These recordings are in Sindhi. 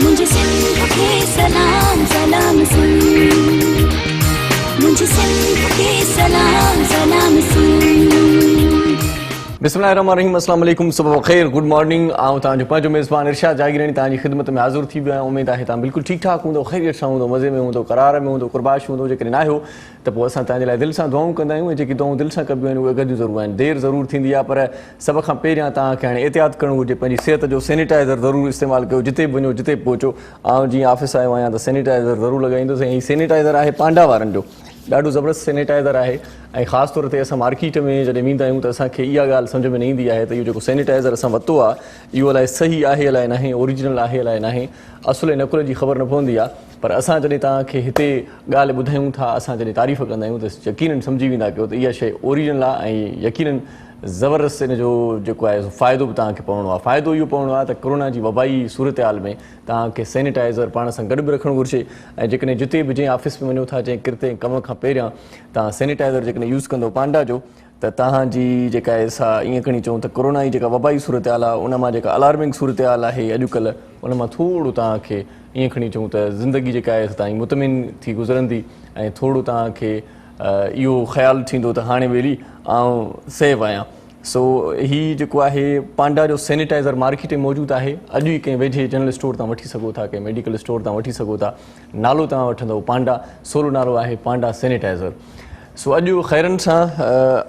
منهنجي سنڌ کي سلام سلام سنڌ منهنجي سنڌ کي سلام سلام سنڌ. بسم الله الرحمن الرحيم السلام عليڪم صبح بخير گڊ مارننگ آئون توهان جو پنهنجو ميزبان ارشاد جاگيراڻي توهان جي خدمت ۾ حاضر ٿي ويو آهيان اميد آهي توهان بلڪل ٺيڪ ٺاڪ هوندو خيريت سان هوندو مزي ۾ هوندو قرار ۾ هوندو قرباش هوندو جيڪڏهن نه آهيو ته پوء اسان توهان جي لاء دل سان دعائون ڪندا آهيون ۽ جيڪي دعائون دل سان ڪبيون آهن اهي اگهنديون ضرور آهن. دير ضرور ٿيندي آهي پر سڀ کان پهريان توهان کي هاڻي احتياط ڪرڻ گهرجي پنهنجي صحت جو سينيٽائزر ضرور استعمال ڪيو جتي به وڃو جتي به پهچو آئون جيئن آفيس آيو آهيان ته سينيٽائزر ضرور لڳائيندس ۽ هي سينيٽائزر آهي پانڊا وارن جو ڏاڍو زبردست سينيٽائزر آهي ۽ خاص طور تي اسان مارڪيٽ ۾ جڏهن ويندا آهيون ته اسان کي اها ڳالهه سمجهه ۾ نه ايندي آهي ته اهو جيڪو سينيٽائزر اسان ورتو آهي اهو الائي صحيح آهي الائي ناهي اوريجنل آهي الائي ناهي اصل ۽ نقل جي خبر نه پوندي آهي پر اسان جڏهن توهان کي هتي ڳالهه ٻڌايون ٿا، اسان جڏهن تعريف ڪندا آهيون ته يقينن سمجهي ويندا ڪيو ته اها شيء اوريجنل آهي ۽ يقينن زبردست ان جو جيڪو آهي سو فائدو به توهان کي پوڻو آهي. فائدو اهو پوڻو آهي ته ڪورونا جي وبائي صورتحال ۾ توهان کي سينيٽائزر پاڻ سان گڏ به رکڻ گهرجي ۽ جيڪڏهن جتي به جنهن آفيس ۾ وڃو ٿا جنهن ڪرت ۽ ڪم کان پهريان توهان سينيٽائزر جيڪڏهن يوز ڪندو پانڊا جو ته توهان جي جيڪا آهي سا ائين کڻي چئون ته ڪورونا جي جيڪا وبائي صورتحال آهي ان مان جيڪا الارمنگ صورتحال آهي اڄڪلهه ان مان ٿورو توهان کي ائين کڻي چئون ته زندگي جيڪا آهي سا توهان جي مطمئن ٿي گذرندي ۽ ٿورو توهان کي اهو خيال ٿيندو ته هاڻي ٻيلي آئون سيف آهيان سو هي جيڪو آهي پانڊا جو سينيٽائزر مارڪيٽ ۾ موجود آهي اڄ ئي ڪنهن ويجهي جنرل اسٽور تان وٺي سگهو ٿا ڪنهن ميڊيڪل اسٽور تان وٺي سگهو ٿا نالو توهان وٺندؤ پانڊا سولو نالو آهي پانڊا سينيٽائزر سو اڄ خيرن سان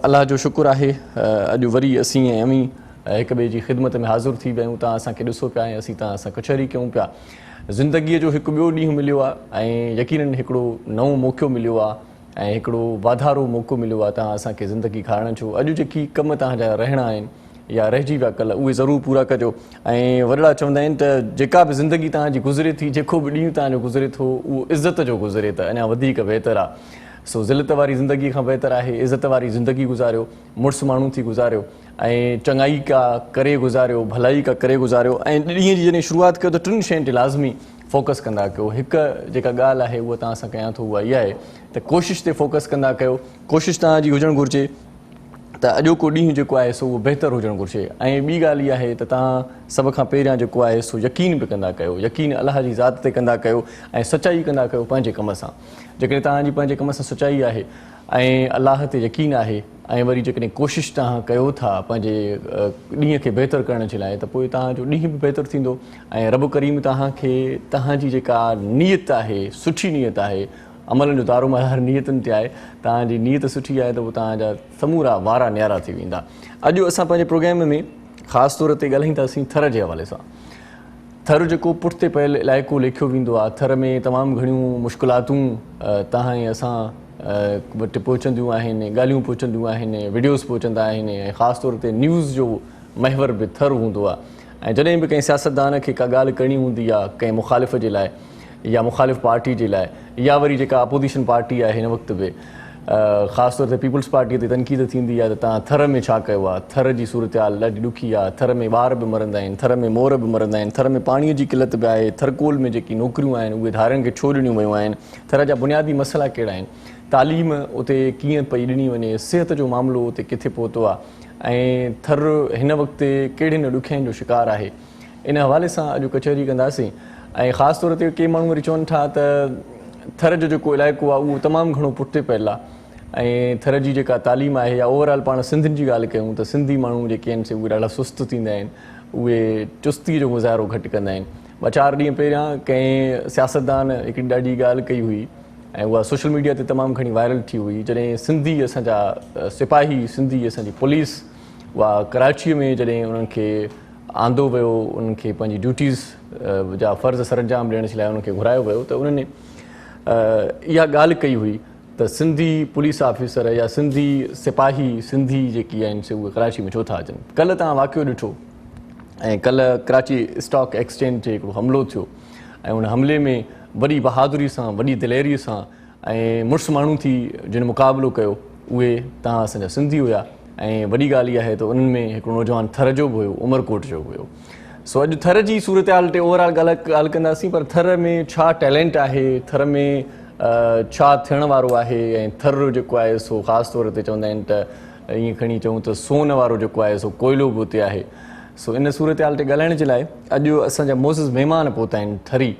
الله جو شڪر آهي اڄ وري اسين ۽ اوهين هڪ ٻئي جي خدمت ۾ حاضر ٿي ويا آهيون توهان اسان کي ڏسو پيا ۽ اسين توهان سان ڪچهري ڪيون پيا زندگيء جو هڪ ٻيو ڏينهن مليو آهي ۽ يقينن هڪڙو نئون موقعو مليو آهي ۽ هڪڙو واڌارو موقعو مليو آهي توهان اسان کي زندگي کارائڻ جو اڄ جيڪي ڪم توهان جا رهڻا آهن يا رهجي ويا ڪل اهي ضرور پورا ڪجو ۽ وڏڙا چوندا آهن ته جيڪا به زندگي توهان جي گذري ٿي جيڪو به ڏينهن توهان جو گذري ٿو اهو عزت جو گذري ته اڃا وڌيڪ بهتر آهي سو ذلت واري زندگي کان بهتر آهي عزت واري زندگي گذاريو مڙس ماڻهو ٿي گذاريو ۽ چڱائي ڪا ڪري گذاريو ڀلائي ڪا ڪري گذاريو ۽ ڏينهن جي جڏهن شروعات ڪيو ته ٽن شين تي لازمي فوڪس ڪندا ڪيو هڪ جيڪا ڳالهه آهي اها توهان سان ڪيان ٿو اها اها آهي ته ڪوشش تي فوڪس ڪندا ڪيو ڪوشش توهان جي هجڻ گهرجي ته اڄوڪو ڏينهن جيڪو آهي سو اهو بهتر هجڻ گهرجي ۽ ٻي ڳالهه اها آهي ته توهان سڀ کان پهريان جيڪو آهي سو يقين به ڪندا ڪيو يقين الله جي ذات تي ڪندا ڪيو ۽ سچائي ڪندا ڪيو پنهنجي ڪم سان جيڪڏهن توهان جي پنهنجي ڪم سان سچائي آهي ۽ الله تي يقين آهي ۽ وري جيڪڏهن ڪوشش توهان ڪيو ٿا پنهنجي ڏينهن کي بهتر ڪرڻ جي لاء ته پوء توهان جو ڏينهن به بهتر ٿيندو ۽ رب ڪريم توهان کي توهان جي جيڪا نيت آهي سٺي نيت آهي عملن جو دارومدار نيتن تي آهي، توهان جي نيت سٺي آهي ته پوء توهان جا سمورا وارا نيارا ٿي ويندا. اڄ اسان پنهنجي پروگرام ۾ خاص طور تي ڳالهائينداسين ٿر جي حوالي سان. ٿر جيڪو پٺتي پيل علائقو ليکيو ويندو آهي، ٿر ۾ تمام گهڻيون مشڪلاتون توهان ۽ اسان وٽ پهچنديون آهن، ڳالهيون پهچنديون آهن، وڊيوز پهچندا آهن ۽ خاص طور تي نيوز جو محور به ٿر هوندو آهي ۽ جڏهن به ڪنهن سياستدان کي ڪا ڳالهه ڪرڻي هوندي آهي ڪنهن مخالف جي لاء يا مخالف پارٽي جي لاء يا وري جيڪا اپوزيشن پارٽي آهي هن وقت به خاص طور تي پيپلز پارٽي تي تنقيد ٿيندي آهي ته توهان ٿر ۾ ڇا ڪيو آهي ٿر جي صورتحال ڏاڍي ڏکي آهي ٿر ۾ ٻار به مرندا آهن ٿر ۾ مور به مرندا آهن ٿر ۾ پاڻي جي قلت به آهي ٿرڪول ۾ جيڪي نوڪريون آهن اهي ڌارين کي ڇو ڏنيون ويون آهن ٿر جا بنيادي مسئلا ڪهڙا آهن تعليم اتي ڪيئن پئي ڏني وڃي صحت جو معاملو اتي ڪٿي پهتو آهي ۽ ٿر هن وقت ڪهڙين ڏکيائين جو شڪار آهي ان حوالي سان اڄ ڪچهري ڪنداسين ۽ خاص طور تي ڪي ماڻهو وري چون ٿا ته ٿر جو جيڪو علائقو آهي اهو تمام گهڻو پٺتي پيل آهي ۽ ٿر جي جيڪا تعليم آهي يا اوور آل پاڻ سنڌين جي ڳالهه ڪيون ته سنڌي ماڻهو جيڪي آهن سي اهي ڏاڍا سست ٿيندا آهن اهي چستي جو مظاهرو گهٽ ڪندا آهن ٻه چار ڏينهن پهريان ڪنهن سياستدان هڪڙي ڏاڍي ڳالهه ڪئي هئي ۽ اها سوشل ميڊيا تي تمام گهڻي وائرل ٿي هئي جڏهن سنڌي اسان جا سپاهي سنڌي اسان جي پوليس اها ڪراچيء ۾ جڏهن انهن کي آندو ويو انهن کي پنهنجي ڊيوٽيز جا فرض سرانجام ڏيڻ جي لاء انهن کي گهرايو ويو ته انهن اها ڳالهه ڪئي هئي ته سنڌي پوليس آفيسر يا سنڌي سپاهي سنڌي جيڪي آهن سي اهي ڪراچي ۾ ڇو ٿا اچن ڪلهه توهان واقعو ڏٺو ۽ ڪلهه ڪراچي اسٽاڪ ايڪسچينج تي هڪڙو حملو ٿيو ۽ ان حملي ۾ وڏي بهادري سان وڏي دليري سان ۽ مڙس ماڻهو ٿي جن مقابلو ڪيو اهي توهان اسان جا سنڌي هيا ۽ وڏي ڳالهه اها آهي ته انهن ۾ هڪڙو نوجوان ٿر جو به هيو عمرڪوٽ جو به هيو سو اڄ ٿر جي صورتحال تي اوور آل ڳالهه ڳالهه ڪنداسين پر ٿر ۾ ڇا ٽيلنٽ آهي ٿر ۾ ڇا ٿيڻ وارو آهي ۽ ٿر جيڪو آهي سو خاص طور تي چوندا آهن ته ائين کڻي چئون ته سون وارو جيڪو آهي سو ڪوئلو به اتي آهي سو ان صورتحال تي ڳالهائڻ جي لاء اڄ اسان جا معزز مهمان پهتا آهن ٿري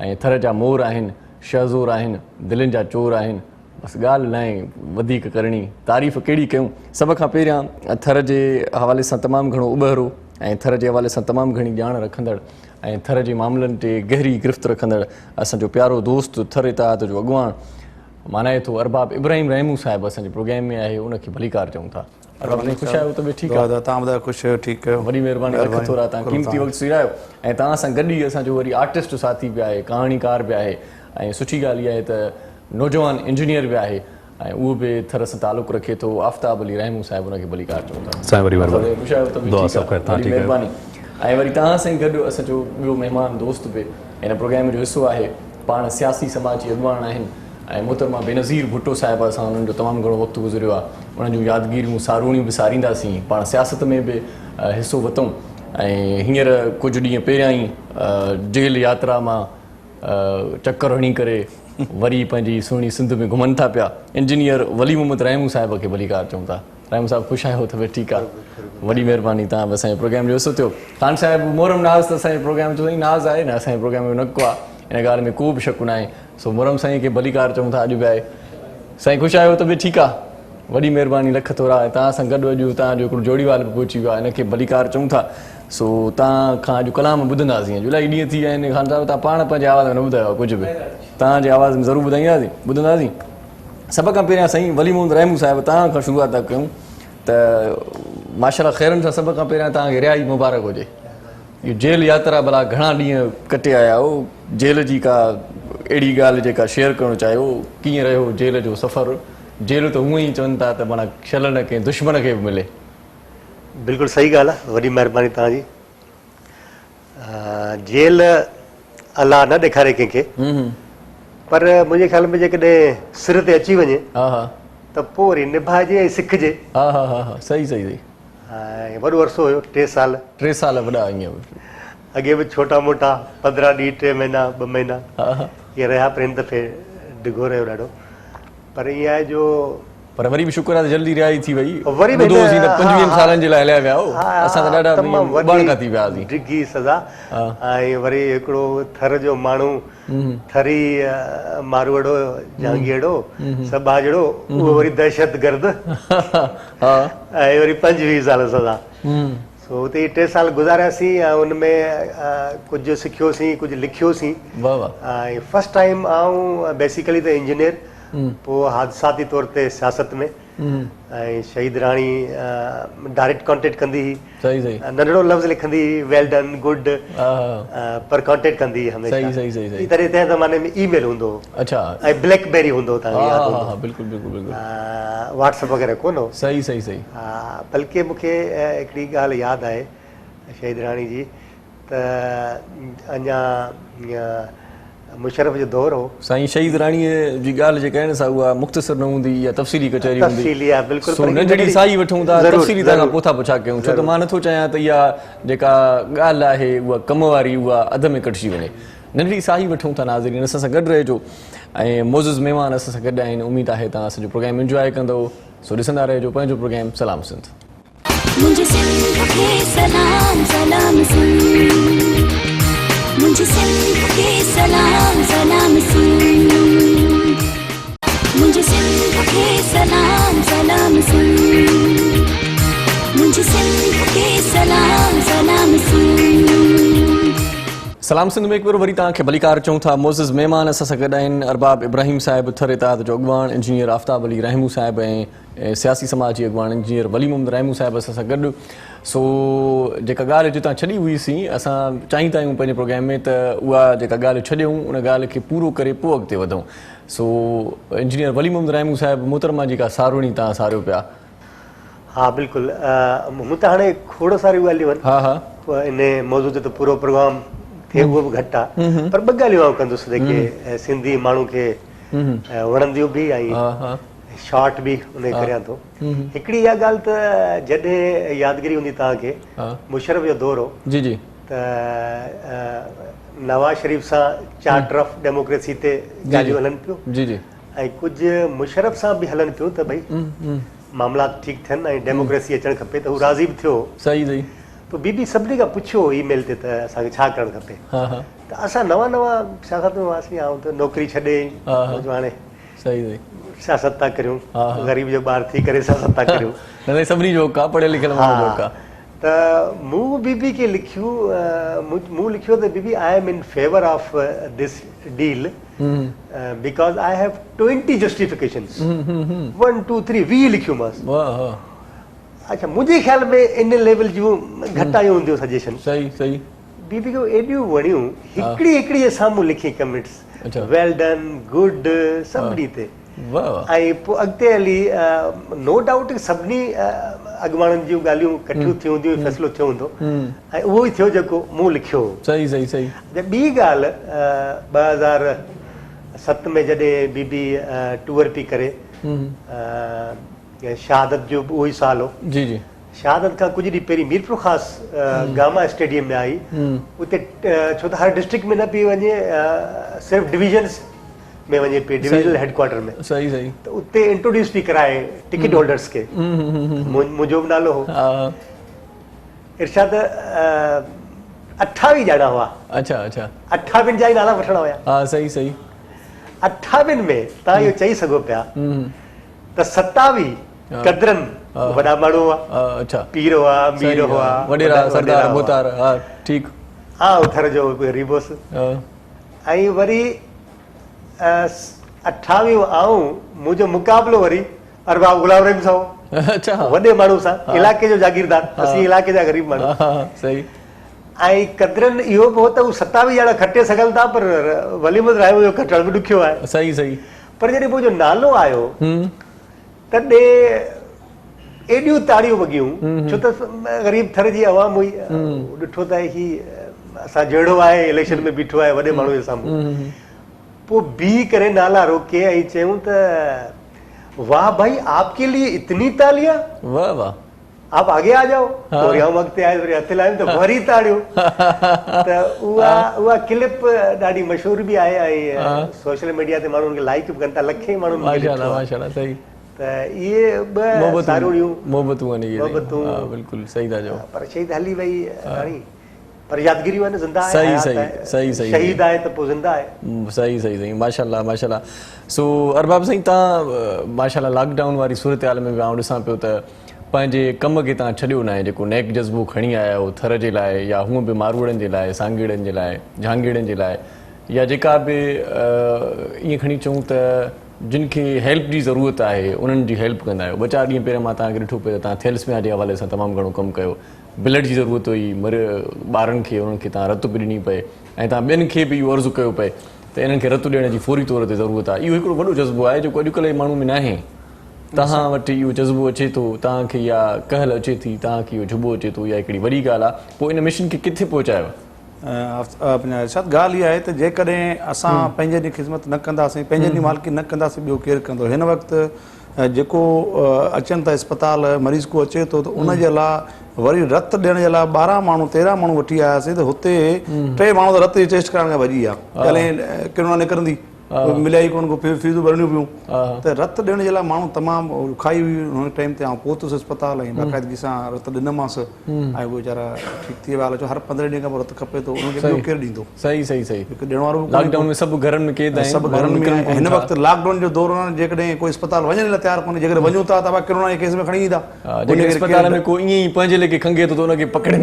۽ ٿر جا مور آهن، شهزور آهن، دلين جا چور آهن، بس ڳالهه ناهي وڌيڪ ڪرڻي، تعريف ڪهڙي ڪيون. سڀ کان پهريان ٿر جي حوالي سان تمام گهڻو اٻهرو ۽ ٿر جي حوالي سان تمام گهڻي ڄاڻ رکندڙ ۽ ٿر جي معاملن تي گهري گرفت رکندڙ اسان جو پيارو دوست ٿر اتحاد جو اڳواڻ مانائتو ارباب ابراهيم رحمون صاحب اسان جي پروگرام ۾ آهي ان کي ڀليڪار چئون ٿا. ارباب سائين خوش آهيو طبيعت ٺيڪ آهي؟ توهان ٻڌايو خوش آهيو ٺيڪ آهيو؟ وڏي مهرباني لک ٿورا توهان قيمتي وقت سيڙايو ۽ توهان سان گڏ ئي اسان جو وري آرٽسٽ ساٿي به آهي ڪهاڻيڪار به آهي ۽ سٺي ڳالهه اها آهي ته نوجوان انجنيئر به آهي ۽ اهو به ٿر سان تعلق رکي ٿو آفتاب علي رحمون صاحب ان کي ڀليڪار چئون ٿا. سائين وڏي مهرباني خوش آهيو طبيعت دعا ٺيڪ سڀ خير آهي توهان وڏي ٺيڪ آهيو؟ مهرباني ۽ وري توهان سان گڏ اسان جو ٻيو مهمان دوست به هن پروگرام جو حصو آهي پاڻ سياسي سماجي اڳواڻ آهن ۽ محترمه بينظير ڀٽو صاحبه سان انهن جو تمام گهڻو وقت گذريو آهي انهن جون يادگيريون ساروڻيون به سارينداسين پاڻ سياست ۾ به حصو ورتئون ۽ هينئر ڪجهه ڏينهن پهريان ئي جيل ياترا مان چڪر هڻي ڪري وري پنهنجي سهڻي سنڌ ۾ گهمن ٿا پيا انجنيئر ولي محمد رحمون صاحب کي ڀليڪار چئون ٿا رحمون صاحب خوش آهيو طبيعت ٺيڪ آهي وڏي مهرباني توهان به اسان جي پروگرام جو حصو ٿيو خان صاحب محرم ناز ته اسان جي پروگرام جو سائين ناز آهي نه اسان جي پروگرام جو نڪ آهي ان ڳالهه ۾ ڪو به شڪ ناهي سو محرم سائين کي ڀليڪار چئون ٿا اڄ به آهي سائين خوش آهيو طبيعت ٺيڪ آهي وڏي مهرباني لک ٿورا ۽ توهان سان گڏ اڄ توهان جو هڪڙو جوڙيوال به پهچي ويو آهي ان کي ڀليڪار چئون ٿا سو توهان کان اڄ ڪلام ٻڌنداسين اڄ الاهي ڏينهن ٿي ويا آهن خان صاحب توهان پاڻ پنهنجي آواز ۾ نه ٻڌايو آهي ڪجهه به توهان جي آواز ۾ ضرور ٻڌائينداسين ٻڌنداسين سڀ کان پهريان سائين ولي محمد رحمون صاحب توهان کان شروعات ٿا ڪيون ته ماشاءالله خيرن سان سڀ کان پهريان توهان کي رهائي مبارڪ هجي اهو جيل ياترا ڀلا گهڻا ڏينهن ڪٽي آيا آهيو جيل جي ڪا اهڙي ڳالهه جيڪا شيئر ڪرڻ چاهيو ڪيئن رهيو جيل جو سفر جيل ته هونئن ئي چون ٿا ته معنيٰ شل نه ڪنهن دشمن کي به ملي. بلڪل صحيح ڳالهه آهي وڏي مهرباني توهان جي جيل الله نه ڏيکاري ڪنهن کي پر منهنجي خيال ۾ جيڪڏهن سر تي اچي وڃي ته پوء وري نڀائجي ۽ سکجي. ها ها ها ها صحيح صحيح صحيح. ۽ وڏو عرصو هيو ٽي سال. ٽي سال وڏا ائين. اڳي به ڇوٽا موٽا 15 ڏينهن ٽي مهينا ٻه مهينا ائين رهيا پر هن دفعي ڊگهو رهيو ڏاڍو پر ائين آهي جو. پر وري به شڪر آهي ته جلدي رهائي ٿي وئي. وري به ٻڌو هوسين ته 25 سالن جي لاء هليا ويا هو اسان ته ڏاڍا اٻاڻڪا ٿي ويا هئاسين. ڊگهي سزا ۽ وري هڪڙو ٿر جو ماڻهو ٿري ماروئڙو جهانگيئڙو سٻاجهڙو اهو وري دهشتگرد ۽ وري 25 سال سزا سو اتي ٽي سال گذارياسين ۽ ان ۾ ڪجهه سکيوسين ڪجهه لکيوسين ۽ فرسٽ ٽائيم آئون بيسيڪلي ته انجنيئر پوء حادثاتي طور تي سياست ۾ ۽ شهيد راڻي ڊائريڪٽ ڪانٽيڪٽ ڪندي هئي صحيح صحيح ننڍڙو لفظ لکندي هئي ويل ڊن گڊ پر ڪانٽيڪٽ ڪندي هئي هميشه صحيح صحيح صحيح صحيح تڏهن تنهن زماني ۾ اي ميل هوندو هو اڇا ۽ بليڪ بيري هوندو هو تهان کي ياد هوندو ها بلڪل بلڪل بلڪل واٽس اپ وغيره ڪونه هو صحيح صحيح صحيح بلڪه مون کي هڪڙي ڳالهه ياد آهي شهيد راڻي جي ته اڃا مشرف جو دور هو. سائين شهيد راڻيء جي ڳالهه جيڪا آهي نه سا اها مختصر نه هوندي اها تفصيلي ڪچهري هوندي. تفصيلي آهي بلڪل سو ننڍڙي ساهي وٺون ٿا تفصيلي توهان کان پوء ٿا پڇا ڪيون ڇو ته مان نٿو چاهيان ته اها جيڪا ڳالهه آهي اها ڪم واري اها اڌ ۾ ڪٽجي وڃي. ننڍڙي ساهي وٺون ٿا ناظرين اسان سان گڏ رهجو ۽ معزز مهمان اسان سان گڏ آهن اميد آهي توهان اسان جو پروگرام انجواء ڪندؤ سو ڏسندا رهجو پنهنجو پروگرام سلام سنڌ. منهنجي سنڌ کي سلام سلام سنڌ منهنجي سنڌ کي سلام سلام سنڌ منهنجي سنڌ کي سلام سلام سنڌ منهنجي سنڌ کي سلام سلام سنڌ. سلام سنڌ ۾ هڪ ڀيرو وري توهان کي ڀليڪار چئون ٿا معزز مهمان اسان سان گڏ آهن ارباب ابراهيم صاحب ٿر اتحاد جو اڳواڻ انجنيئر آفتاب علي رحمون صاحب ۽ ۽ سياسي سماجي اڳواڻ انجنيئر ولي محمد رحمون صاحب اسان سان گڏ سو جيڪا ڳالهه جتان ڇڏي هئي سين اسان چاهيندا آهيون پنهنجي پروگرام ۾ ته اها جيڪا ڳالهه ڇڏيون ان ڳالهه کي پورو ڪري پوء اڳتي وڌون سو انجنيئر ولي محمد رحمون صاحب محترمه جي ڪا ساروڻي تان ساريو پيا. ها بلڪل مون ته هاڻي کوڙ ساريون ڳالهيون آهن ها ها ان موضوع تي ته پورو پروگرام ٿئي اهو به گهٽ آهي پر ٻه ڳالهيون آئون ڪندس جيڪي سنڌي ماڻهو کي وڻنديون به ۽ شارٽ به ان کي ڪريان ٿو. هڪڙي اها ڳالهه ته جڏهن يادگيري هوندي توهان کي مشرف جو دور هو جي جي ته نواز شريف سان چارٽر آف ڊيموڪريسي تي ڳالهيون هلن پيون جي جي ۽ ڪجهه مشرف سان به هلن پيون ته ڀئي معاملات ٺيڪ ٿين ۽ ڊيموڪريسي اچڻ کپي ته هو راضي به ٿيو صحيح صحيح. پوء بي بي سڀني کان پڇيو اي ميل تي ته اسان کي ڇا ڪرڻ کپي. ته اسان نوان نوان سياست ۾ هئاسين، آئون ته نوڪري ڇڏي سوچيو هاڻي صحيح سياست ٿا ڪريون، غريب جو ٻار ٿي ڪري سياست ٿا ڪريون. نه سائين سڀني جو حق آ، پڙهيل لکيل ماڻهو جو حق آ. ته مون بي بي کي لکيو، مون لکيو ته بي بي I am in favour of this deal because I have 20 justifications, one two three 20 لکيومانس. اڇا منهنجي خيال ۾ ان ليول جون گهٽ آيون هونديون سجيشن. صحيح صحيح. بي بي کي ايڏيون وڻيون، هڪڙي هڪڙي جي سامهون لکي ڪمينٽس، ويل ڊن، گڊ، سڀني تي. ۽ پوء اڳتي هلي نو ڊائوٽ سڀني اڳواڻن جون ڳالهيون ڪٺيون ٿيون هونديون، فيصلو ٿيو هوندو ۽ اهو ئي ٿيو جيڪو مون لکيو هو. صحيح صحيح صحيح. اڇا ٻي ڳالهه 2007 ۾ جڏهن بي بي ٽوئر پئي ڪري، شهادت جو به اهو ئي سال هو. جي جي. شهادت کان ڪجهه ڏينهن پهرين ميرپورخاص گاما اسٽيڊيم ۾ آئي. اتي ڇو ته هر ڊسٽرڪٽ ۾ نه پئي وڃي، صرف ڊويزنس ۾ وڃي پئي، ڊويزنل هيڊ ڪوارٽر ۾. صحيح صحيح. ته اتي انٽروڊيوس پئي ڪرائي ٽڪيٽ هولڊرس کي. منهنجو به نالو هو. ارشاد 28 ڄڻا هئا. اڇا اڇا. 28 جا ئي نالا وٺڻا هيا. ها صحيح صحيح. 28 ۾ توهان اهو چئي سگهو پيا ته 27 قدرن وڏا ماڻهو هئا. اڇا. پير هئا، مير هئا، وڏيرا، سردار، ڀوتار، ها ٺيڪ. آئون ٿر جو غريب هوس. ۽ وري 28 آئون، منهنجو مقابلو وري ارباب غلام رحيم سان هو. اڇا. وڏي ماڻهو سان، علائقي جو جاگيردار، اسين علائقي جا غريب ماڻهو. صحيح. ۽ قدرن اهو به هو ته هو 27 ڄڻا کٽي سگهن ٿا پر ولي محمد راهيو جو کٽڻ به ڏکيو آهي. صحيح صحيح. پر جڏهن منهنجو نالو آيو تڏهن ايڏيون تاڙيون وڳيون، ڇو ته غريب ٿر جي عوام هئي، ڏٺو ته هي اسان جهڙو آهي، اليڪشن ۾ بيٺو آهي وڏي ماڻهو جي سامهون. پوء بيهي ڪري نالا روڪي ۽ چيائون ته واه ڀائي آپ ڪي لئي اتني تاليان. واه واه. آپ آگي آ جائو. وري آئون اڳتي آيس، وري هٿ لايم ته وري تاڙيون. ته اها اها ڪلپ ڏاڍي مشهور به آهي ۽ سوشل ميڊيا تي ماڻهو ان کي لائيڪ به ڪن ٿا، لکين ماڻهن ان کي ماشاءالله ڏٺو آهي. ماشاءالله صحيح. ته اهي ٻه ساروڻيون محبتون آهن اهي. محبتون. ها بلڪل صحيح ٿا چئو. پر شهيد هلي وئي راڻي. پر يادگيريون آهن، زنده آهي، صحيح حيات صحيح آهي، صحيح صحيح شهيد آهي ته پوء زنده آهي. صحيح صحيح صحيح ماشاءالله ماشاءالله. سو ارباب سائين تان ماشاءالله لاڪ ڊائون واري صورتحال ۾ به آئون ڏسان پيو ته پنهنجي ڪم کي تان ڇڏيو ناهي، جيڪو نيڪ جذبو کڻي آيا آهيو ٿر جي لاء يا هونء به ماروئڙن جي لاء، سانگيئڙن جي لاء، جهانگيئڙن جي لاء يا جيڪا به ائين کڻي چئون ته جن کي هيلپ جي ضرورت آهي انهن جي هيلپ ڪندا آهيو. ٻه چار ڏينهن پهريان مان توهان کي ڏٺو پئي ته توهان ٿيلسميا جي حوالي سان تمام گهڻو ڪم ڪيو. بلڊ جي ضرورت هئي مر ٻارن کي انهن کي توهان رت به ڏني پئي ۽ توهان ٻين کي به اهو عرض ڪيو پئي ته انهن کي رت ڏيڻ جي فوري طور تي ضرورت آهي. اهو هڪڙو وڏو جذبو آهي جيڪو اڄڪلهه جي ماڻهو ۾ ناهي. توهان وٽ اهو جذبو اچي ٿو، توهان کي اها ڪهل اچي ٿي، توهان کي اهو جهٻو اچي ٿو، اها هڪڙي وڏي ڳالهه آهي. پوء ان مشن کي ڪٿي پهچايو؟ ارشاد ڳالهه اها آهي ته جيڪڏهن اسان پنهنجن جي خدمت نه ڪنداسين، پنهنجن جي مالڪي نه ڪنداسين ٻيو ڪير ڪندو؟ هن وقت جيڪو اچن ٿا اسپتال مريض ڪو اچي ٿو ته ان جي لاء وري رت ڏيڻ جي لاء 12 ماڻهو 13 ماڻهو وٺي آياسين ته هتي 3 ماڻهو ته رت جي ٽيسٽ ڪرائڻ کان ڀڄي ويا، ڪڏهن ڪرونا نڪرندي مليا ئي ڪونه ڪو فيسون ڀرڻيون پيون ته رت ڏيڻ جي لاء ماڻهو تمام ڏکائي هئي. ان ٽائيم تي آئون پهتس اسپتال ۽ باقاعدگي سان رت ڏنمانس ۽ اهي ويچارا ٺيڪ ٿي ويا. ڇو هر 15 ڏينهن کان پوء رت کپي ٿو، انهن کي ٻيو ڪير ڏيندو؟ صحيح صحيح صحيح. هڪ ڏيڻ وارو به لاڪ ڊائون ۾ سڀ گهرن ۾ قيد آهن، سڀ گهرن ۾ آهن. هن وقت لاڪ ڊائون جو دور آهي، جيڪڏهن ڪو اسپتال وڃڻ لاء تيار ڪونهي، جيڪڏهن وڃون ٿا ته ڀا ڪرونا جي ڪيس ۾ کڻي ايندا. جيڪڏهن اسپتال ۾ ڪو ائين ئي پنهنجي ليکي کنگهي ٿو ته ان کي پڪڙي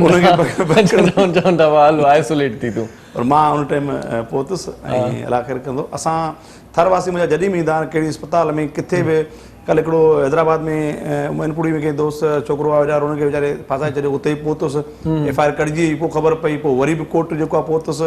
چون ٿا ڀا هل آئسوليٽ ٿي تون. پر مان ان ٽائيم پهتس ۽ الله خير ڪندو. اسان ٿر واسي منهنجا جڏهن به ايندا آهن ڪهڙي اسپتال ۾ ڪٿي به، ڪلهه هڪڙو حيدرآباد ۾ مينپوڙي ۾ ڪنهن دوست ڇوڪرو آهي ويچارو ان کي ويچاري ڦاسائي ڇڏيو، اتي ئي پهتس، ايف I R ڪٽجي وئي، پوء خبر پئي، پوء وري به ڪورٽ جيڪو آهي پهتس،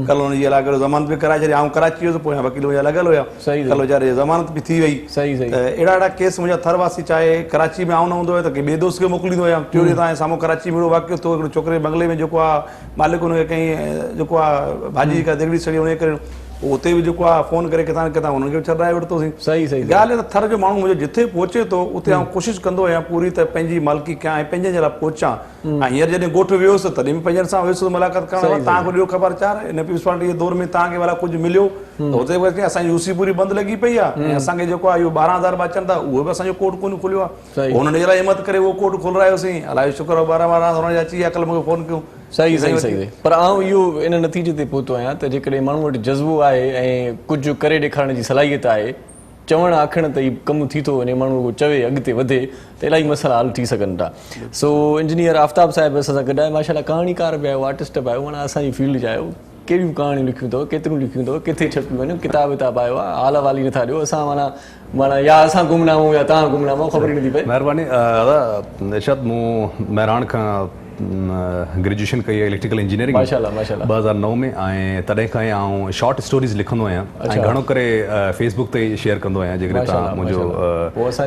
ڪلهه ان جي الله ڪري ضمانت به ڪرائي ڇڏي. آئون ڪراچي ويس پويان وڪيل منهنجا لڳل هيا، ڪلهه ويچاري جي ضمانت به ٿي وئي. ته اهڙا اهڙا ڪيس منهنجا ٿر واسي چاهي ڪراچي ۾ آئون نه هوندو هيس ته ڪنهن ٻئي دوست کي موڪليندو هيم. ٽيون ڏينهن توهان جي سامهون ڪراچي ۾ اهڙو واقعو ٿيو، هڪڙو ڇوڪري بنگلي ۾ جيڪو آهي مالڪ ان کي ڪنهن جيڪو آهي ڀاڄي جيڪا ديڳڙي سڙي ان جي ڪري پوء اتي به جيڪو آهي فون ڪري ڪٿان نه ڪٿان انهن کي به ڇڏرائي ورتوسين. صحيح صحيح. ڳالهه اها ته ٿر جو ماڻهو منهنجو جٿي پهچي ٿو اتي آئون ڪوشش ڪندو آهيان پوري ته پنهنجي مالڪي ڪيان ۽ پنهنجن جي لاء پهچان ۽ هينئر جڏهن ڳوٺ ويو هوس تڏهن به پنهنجن سان ويس ملاقات ڪرڻ لاء توهان کان ڏيو خبر چار هن پيپلز پارٽي جي دور ۾ توهان کي ڀلا ڪجهه مليو ته اتي به اسان جي يو سي پوري بند لڳي پئي آهي ۽ اسان کي جيڪو آهي اهو 12000 به اچن ٿا اهو به اسان جو ڪوٽ ڪونه کليو آهي پوء انهن جي لاء همت ڪري اهو ڪوٽ کولرايوسين الله جو شڪر آهي 12 12 هزار اچي ويا ڪلهه مون کي فون ڪيو صحيح صحيح صحيح پر آئون اهو ان نتيجي تي پهتو آهيان ته جيڪڏهن ماڻهو وٽ جذبو آهي ۽ ڪجهه ڪري ڏيکارڻ جي صلاحيت آهي چوڻ آکڻ ته هي ڪم ٿي ٿو وڃي ماڻهو رڳو چوي اڳتي وڌي ته الاهي مسئلا حل ٿي سگهن ٿا سو انجنيئر آفتاب صاحب اسان سان گڏ آهي ماشاءالله ڪهاڻيڪار به آهيو آرٽسٽ به آهيو معنيٰ اسان جي فيلڊ جا آهيو ڪهڙيون ڪهاڻيون لکيون اٿو ڪيتريون لکيون اٿو ڪٿي ڇپيون آهن ڪتاب وتاب آيو آهي حال احوال ئي نٿا ڏيو اسان معنيٰ معنيٰ يا اسان گمنام آهيون يا توهان گمنام آهيو خبر ئي نٿي پئي. مهرباني ادا ارشاد مون مهراڻ کان گريجوئيشن ڪئي آهي اليڪٽريڪل انجنيئرنگ ۾ ماشاءالله ماشاءالله 2009 ۾ ۽ تڏهن کان ئي آئون شارٽ اسٽوريز لکندو آهيان ۽ گهڻو ڪري فيس بڪ تي ئي شيئر ڪندو آهيان جيڪڏهن توهان منهنجو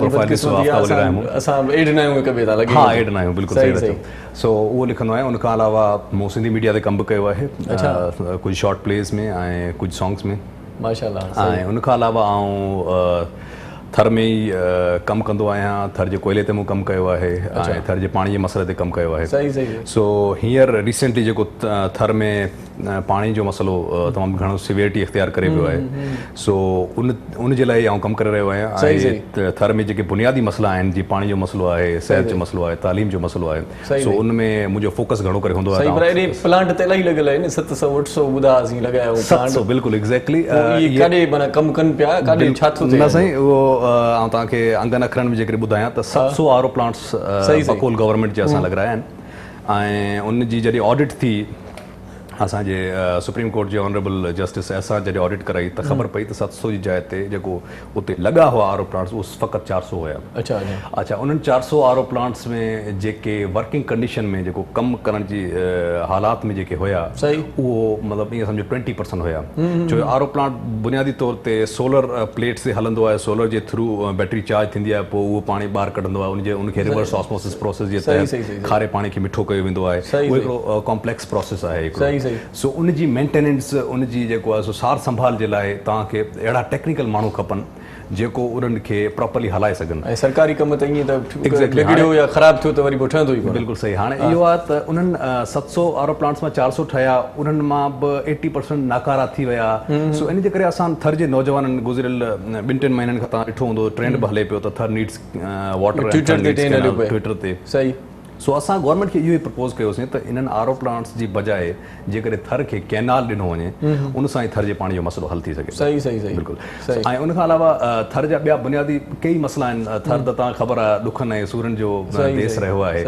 پروفائل ڏسو آفتاب علي راهمون اسان ايڊ نه آهيون هڪ ٻئي تان لڳي ها ايڊ نه آهيون بلڪل صحيح ٿا چئو سو اهو لکندو آهيان ان کان علاوه مون سنڌي ميڊيا تي ڪم به ڪيو آهي ڪجهه شارٽ پليز ۾ ۽ ڪجهه سانگس ۾ ماشاءالله ۽ ان کان علاوه آئون ٿر ۾ ئي ڪم ڪندو آهيان ٿر جي ڪوئلي تي مون ڪم ڪيو آهي ۽ ٿر جي پاڻي جي مسئلي تي ڪم ڪيو آهي صحيح صحيح سو هينئر ريسينٽلي جيڪو ٿر ۾ پاڻي جو مسئلو تمام گهڻو سيويئرٽي اختيار ڪري ويو آهي سو ان ان جي لاء آئون ڪم ڪري رهيو آهيان ۽ ٿر ۾ جيڪي بنيادي مسئلا آهن جيئن پاڻي جو مسئلو آهي صحت جو مسئلو آهي تعليم جو مسئلو آهي سو ان ۾ منهنجو فوڪس گهڻو ڪري هوندو آهي. سائين پر ايڏي پلانٽ ته الاهي لڳل آهن 700 800 ٻڌا اسين لڳايا هو پلانٽ 700 بلڪل ايگزيڪٽلي پوء اهي ڪاڏي معنيٰ ڪم ڪن پيا ڪاڏي ڇا ٿو ٿئي نه سائين اهو آئون توهان کي انگن اکرن ۾ جيڪڏهن ٻڌايان ته 700 آر او پلانٽس بقول گورنمينٽ جي اسان لڳرايا آهن ۽ ان جي جڏهن آڊٽ ٿي اسان جي سپريم ڪورٽ جي آنريبل جسٽس احسان جڏهن آڊٽ ڪرائي ته خبر پئي ته 700 جي جاء تي جيڪو اتي لڳا هئا آر او پلانٽس اهي فقط 400 هيا. اڇا اڇا. اڇا انهن 400 آر او پلانٽس ۾ جيڪي ورڪنگ ڪنڊيشن ۾ جيڪو ڪم ڪرڻ جي حالات ۾ جيڪي هيا اهو مطلب ائين سمجهو ٽوئنٽي پرسنٽ هيا ڇو جو آر او پلانٽ بنيادي طور تي سولر پليٽس تي هلندو آهي سولر جي ٿرو بيٽري چارج ٿيندي آهي پوء اهو پاڻي ٻاهر ڪڍندو آهي ان جي ان کي ريورس آسموسس پروسيس جي تحت کاري پاڻي کي مٺو ڪيو ويندو آهي اهو هڪڙو ڪامپليڪس پروسيس آهي هڪڙو سو ان جي مينٽيننس ان جي جيڪو آهي سو سار سنڀال جي لاء توهان کي اهڙا ٽيڪنيڪل ماڻهو کپن جيڪو انهن کي پراپرلي هلائي سگهن. ۽ سرڪاري ڪم ته ائين ته بگڙيو يا خراب ٿيو ته وري پوء ٺهندو ئي ڪونه. بلڪل صحيح هاڻي اهو آهي ته انهن 700 آر او پلانٽس مان 400 ٺهيا انهن مان به ايٽي پرسنٽ ناڪارا ٿي ويا سو ان جي ڪري اسان ٿر جي نوجوانن گذريل ٻن ٽن مهينن کان توهان ڏٺو هوندو ٽرينڊ به هلي پيو ته Thar needs water ۽ Thar needs canal Twitter تي صحيح. سو اسان گورنمينٽ کي اهو ئي پرپوز ڪيوسين ته انهن آر او پلانٽس جي بجاء جيڪڏهن ٿر کي ڪينال ڏنو وڃي ان سان ئي ٿر جي پاڻي جو مسئلو حل ٿي سگهي ٿو. صحيح صحيح صحيح بلڪل ۽ ان کان علاوه ٿر جا ٻيا بنيادي ڪيئي مسئلا آهن ٿر ته توهان کي خبر آهي ڏکن ۽ سورن جو ديس رهيو آهي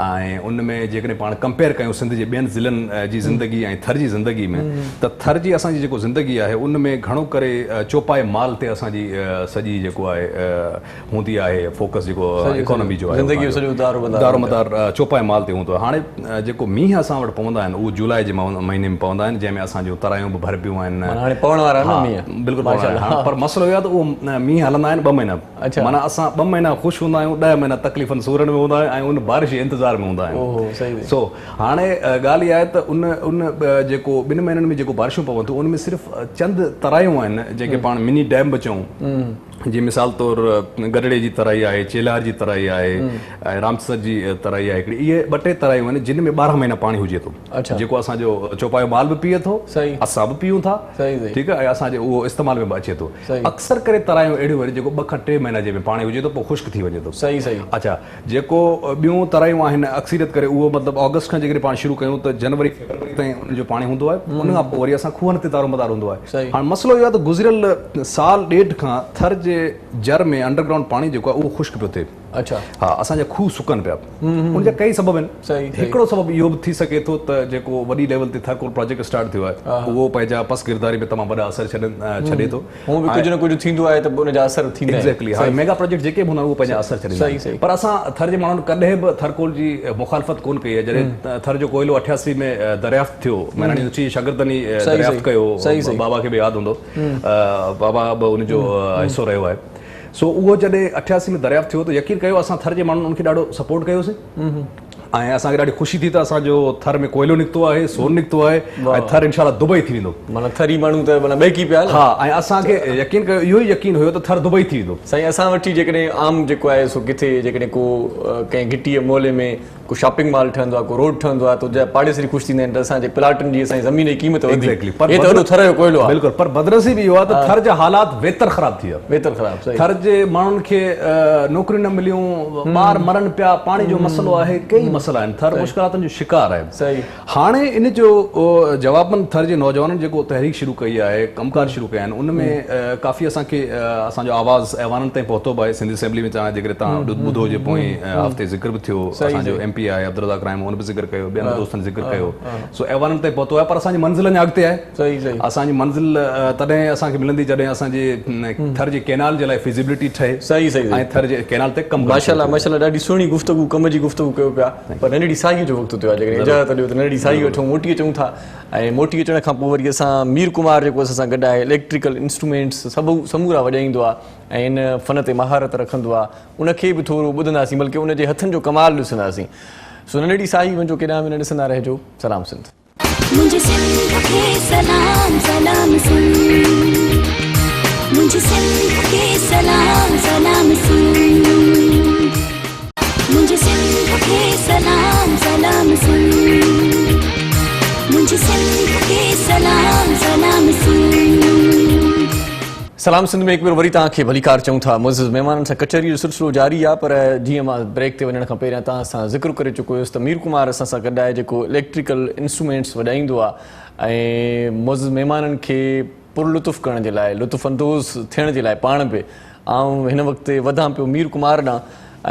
۽ ان ۾ جيڪڏهن پاڻ ڪمپيئر ڪيون سنڌ جي ٻين ضلعن جي زندگي ۽ ٿر جي زندگي ۾ ته ٿر جي اسان جي جيڪو زندگي آهي ان ۾ گهڻو ڪري چوپائي مال تي اسان جي سڄي جيڪو آهي هوندي آهي فوڪس جيڪو اڪانومي جو آهي زندگي جو سڄو دارو مدار دارو مدار چوپائي مال تي هوندو آهي هاڻي جيڪو مينهن اسان وٽ پوندا آهن اهو جولاء جي مهيني ۾ پوندا آهن جنهن ۾ اسان جون ترايون به ڀربيون آهن معنيٰ هاڻي پوڻ وارا آهن نه مينهن بلڪل پوڻ وارا آهن پر مسئلو اهو آهي ته اهو مينهن هلندا آهن ٻه مهينا معنيٰ اسان ٻه مهينا خوش هوندا آهيون ڏهه مهينا تڪليفن سورن ۾ هوندا آهيون ۽ ان بارش جي انتظار ۾ هوندا آهيون سو هاڻي ڳالهه اها آهي ته ان ان جيڪو ٻن مهينن ۾ جيڪو بارشون پون ٿيون ان ۾ صرف چند ترايون آهن جنهن کي پاڻ مني ڊيم به چئون جيئن مثال طور گڏڙي جي ترائي آهي، چيلهار جي ترائي آهي ۽ رامسر جي ترائي آهي هڪڙي اهي ٻه ٽي ترايون آهن جن ۾ 12 مهينا پاڻي هجي ٿو جيڪو اسان جو چوپايو مال به پيئي ٿو اسان به پيئون ٿا ٺيڪ آهي ۽ اسان جي اهو استعمال ۾ به اچي ٿو اڪثر ڪري ترايون اهڙيون آهن جيڪو ٻه کان ٽي مهينا جنهن ۾ پاڻي هجي ٿو پوء خشڪ ٿي وڃي ٿو اڇا جيڪو ٻيون ترايون آهن اڪثريت ڪري اهو مطلب آگسٽ کان جيڪڏهن پاڻ شروع ڪيون ته جنوري فيبروري تائين ان جو پاڻي هوندو آهي ان کان پوء وري اسان کوهن تي دارو مدار هوندو آهي هاڻ مسئلو اهو آهي ته گذريل سال ڏيڍ کان ٿر جي جر ۾ انڊر گرائونڊ پاڻي جيڪو آهي اهو خشڪ پيو ٿئي اڇا ها اسان جا کوهه سڪن پيا ان جا ڪئي سبب آهن هڪڙو سبب اهو به ٿي سگهي ٿو ته جيڪو وڏي ليول تي ٿر ڪول پراجيڪٽ اسٽارٽ ٿيو آهي اهو پنهنجا پسگرداري ۾ تمام وڏا اثر ڇڏن ڇڏي ٿو هونء به ڪجهه نه ڪجهه ٿيندو آهي ته به ان جا اثر ٿيندا آهن. ايگزيڪٽلي هاڻي ميگا پراجيڪٽ جيڪي به هوندا آهن اهي پنهنجا اثر ڇڏيندا آهن پر اسان ٿر جي ماڻهن ڪڏهن به ٿرڪول جي مخالفت ڪونه ڪئي آهي جڏهن ٿر جو ڪوئلو 88 ۾ دريافت ٿيو مهراڻي يونيورسٽي جي شاگردن ئي دريافت ڪيو بابا کي به ياد هوندو بابا به ان جو حصو رهيو آهي سو اهو جڏهن 88 ۾ دريافت ٿيو ته يقين ڪيو اسان ٿر جي ماڻهن ان کي ڏاڍو سپورٽ ڪيوسين. ۽ اسان کي ڏاڍي خوشي ٿي ته اسان جو ٿر ۾ ڪوئلو نڪتو آهي، سون نڪتو آهي ۽ ٿر انشاء الله دبئي ٿي ويندو. معنيٰ ٿري ماڻهو ته معنيٰ ٻهڪي پيا نه. ها ۽ اسان کي يقين ڪيو اهو ئي يقين هيو ته ٿر دبئي ٿي ويندو. سائين اسان وٽ ئي جيڪڏهن عام جيڪو آهي سو ڪٿي جيڪڏهن ڪو ڪنهن گهٽيء محلي ۾ ڪو شاپنگ مال ٺهندو آهي ڪو روڊ ٺهندو آهي ته اتي جا پاڙيسري خوش ٿيندا آهن ته اسان جي پلاٽن جي اسان جي زمين جي قيمت وڌي. Exactly. پر هي ته وڏو ٿر جو ڪوئلو آهي. بلڪل پر بدنصيبي اهو آهي ته ٿر جا حالات ويتر خراب ٿي ويا. ويتر خراب صحيح. ٿر جي ماڻهن کي نوڪريون نه مليون، ٻار مرن پيا، پاڻي جو مسئلو آهي، ڪيئي مسئلا آهن، ٿر مشڪلاتن جو شڪار آهي. صحيح. هاڻي ان جو جوابن ٿر جي نوجوانن جيڪو تحريڪ شروع ڪئي آهي، ڪم ڪار شروع ڪيا آهن، ان ۾ ڪافي اسان کي اسان جو آواز ايوانن تائين پهتو به آهي، سنڌ اسيمبلي ۾ توهان جيڪڏهن توهان ٻڌو هجي پوئين هفتي ذڪر به ٿيو، اسان جو ايم پي آهي عبدالرزاق راهمون ان به ذڪر ڪيو، ٻين به دوستن ذڪر ڪيو، سو ايوانن تائين پهتو آهي پر اسان جي منزل اڃا اڳتي آهي. اسان جي منزل تڏهن اسان کي ملندي جڏهن اسان جي ٿر جي ڪينال جي لاء فيزيبلٽي ٺهي ۽ ٿر جي ڪينال تي ڪم ڪرڻ شروع ٿئي. ماشاءالله ماشاءالله ڏاڍي سهڻي گفتگو ڪم جي گفتگو ڪيو پيا پر ننڍڙي ساهيء جو وقت ٿيو آهي جيڪڏهن اجازت ڏيو ته ننڍڙي ساهي وٺون موٽي اچون ٿا ۽ موٽي اچڻ کان پوء وري اسان مير ڪمار جيڪو اسان سان گڏ آهي اليڪٽريڪل انسٽرومينٽس سڀ سمورا وڄائيندو آهي ۽ ان فن تي مهارت رکندو آهي ان کي به ٿورو ٻڌنداسين بلڪه ان جي هٿن جو ڪمال ڏسنداسين سو ننڍڙي ساهي وڃجو ڪيڏانهن به نه ڏسندا رهجو سلام سنڌ. منهنجي سنڌ کي سلام سلام سنڌ منهنجي سنڌ کي سلام سلام سنڌ منهنجي سنڌ کي سلام سلام سنڌ منهنجي سنڌ کي سلام سلام سنڌ. سلام سنڌ ۾ هڪ ڀيرو وري توهان کي ڀليڪار چئون ٿا. معزز مهمانن سان ڪچهري جو سلسلو جاري آهي پر جيئن مان بريڪ تي وڃڻ کان پهريان توهان سان ذڪر ڪري چڪو هيس ته مير ڪمار اسان سان گڏ آهي جيڪو اليڪٽريڪل انسٽرومينٽس وڄائيندو آهي ۽ معزز مهمانن کي پر لطف ڪرڻ جي لاء لطف اندوز ٿيڻ جي لاء پاڻ به آئون هن وقت وڌان پيو مير ڪمار ڏانهن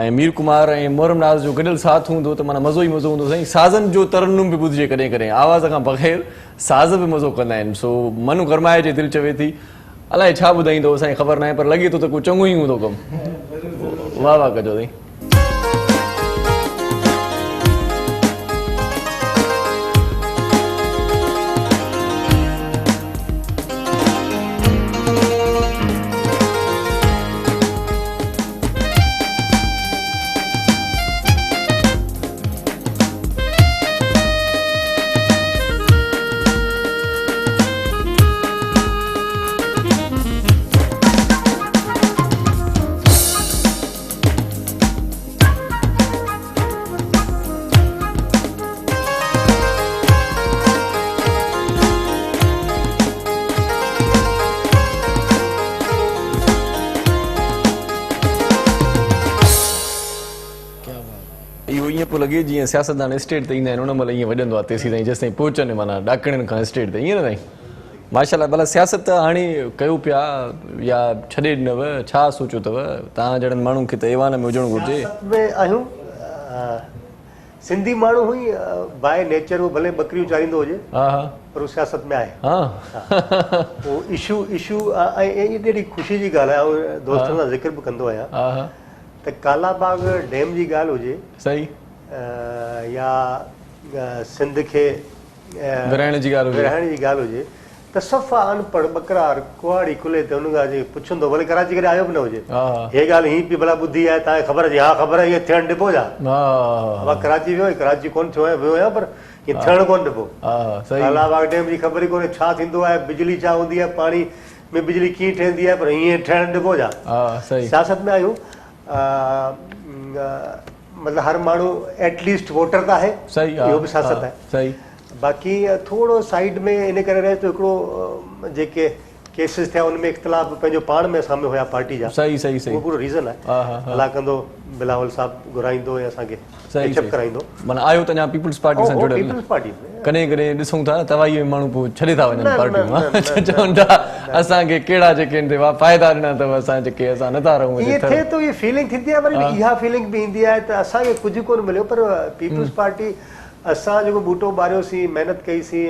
۽ مير ڪمار ۽ محرم ناز جو گڏيل ساٿ هوندو ته معنيٰ مزو ئي مزو هوندو سائين سازن جو ترنم به ٻڌجي ڪڏهن ڪڏهن آواز کان بغير ساز به مزو ڪندا آهن سو من گرمائي جي دل چوي ٿي الائي ڇا ٻڌائيندو سائين خبر ناهي پر لڳي ٿو ته ڪو چڱو ئي هوندو ڪم. واه واه ڪجو سائين. اهو ائين پيو لڳي جيئن سياستدان اسٽيج تي ايندا آهن ان مهل ائين وڄندو آهي تيسين تائين جيستائين پهچن معنيٰ ڏاڪڻين کان اسٽيج تي ائين نه سائين ماشاءالله ڀلا سياست ته هاڻي ڪيو پيا يا ڇڏي ڏنو ڇا سوچيو اٿو توهان جهڙن ماڻهن کي ته ايوان ۾ هجڻ گهرجي. سياست ۾ آهيون سنڌي ماڻهو هئي باء نيچر هو ڀلي ٻڪريون چاريندو هجي پر هو سياست ۾ آهي هو اشو اشو ۽ ڏاڍي خوشي جي ڳالهه آهي آئون دوستن سان ذڪر به ڪندو آهيان ته ڪالا باغ ڊيم جي ڳالهه هجي صحيح يا سنڌ کي ورهائڻ جي ڳالهه هجي ورهائڻ جي ڳالهه هجي ته صفا اڻپڙهه ٻڪرار ڪهاڙي ڪلهي تي ان کان جي پڇندو ڀلي ڪراچي ڪڏهن آيو به نه هجي هي ڳالهه هين پي ڀلا ٻڌي آهي توهان کي خبر جي ها خبر آهي ائين ٿيڻ ڏبو ڇا مان ڪراچي ويو ڪراچي ڪونه ٿيو آهيان ويو آهيان پر ائين ٿيڻ ڪونه ڏبو ڪالا باغ ڊيم جي خبر ئي ڪونهي ڇا ٿيندو آهي بجلي ڇا هوندي آهي پاڻي ۾ بجلي ڪيئن ٺهندي آهي پر ائين ٺهڻ ڏبو ڇا؟ سياست ۾ آهيون مطلب هر ماڻهو ايٽ ليسٽ ووٽر ته آهي اهو به سياست آهي باقي ٿورو سائيڊ ۾ ان ڪري رهيس ته هڪڙو جيڪي ڪيسز ٿيا ان ۾ اختلاف پنهنجو پاڻ ۾ اسان ۾ هيا پارٽي جا صحيح صحيح صحيح اهو پورو ريزن آهي الله ڪندو بلاول صاحب گهرائيندو ۽ اسان کي ڪيچ اپ ڪرائيندو. معنيٰ آهيو ته اڃا پيپلز پارٽي سان جڙيل. Peoples party ۾. ڪڏهن ڪڏهن ڏسون ٿا نه توائي ۾ ماڻهو پوء ڇڏي ٿا وڃن پارٽيون چون ٿا اسان کي ڪهڙا جيڪي ان تي فائدا ڏنا اٿو اسان جيڪي اسان نه ٿا رهون ائين ٿئي ٿو اها فيلنگ ٿيندي آهي وري اها فيلنگ به ايندي آهي ته اسان کي ڪجهه ڪونه مليو پر پيپلز پارٽي اسان جيڪو ٻوٽو ٻاريوسين محنت ڪئي سين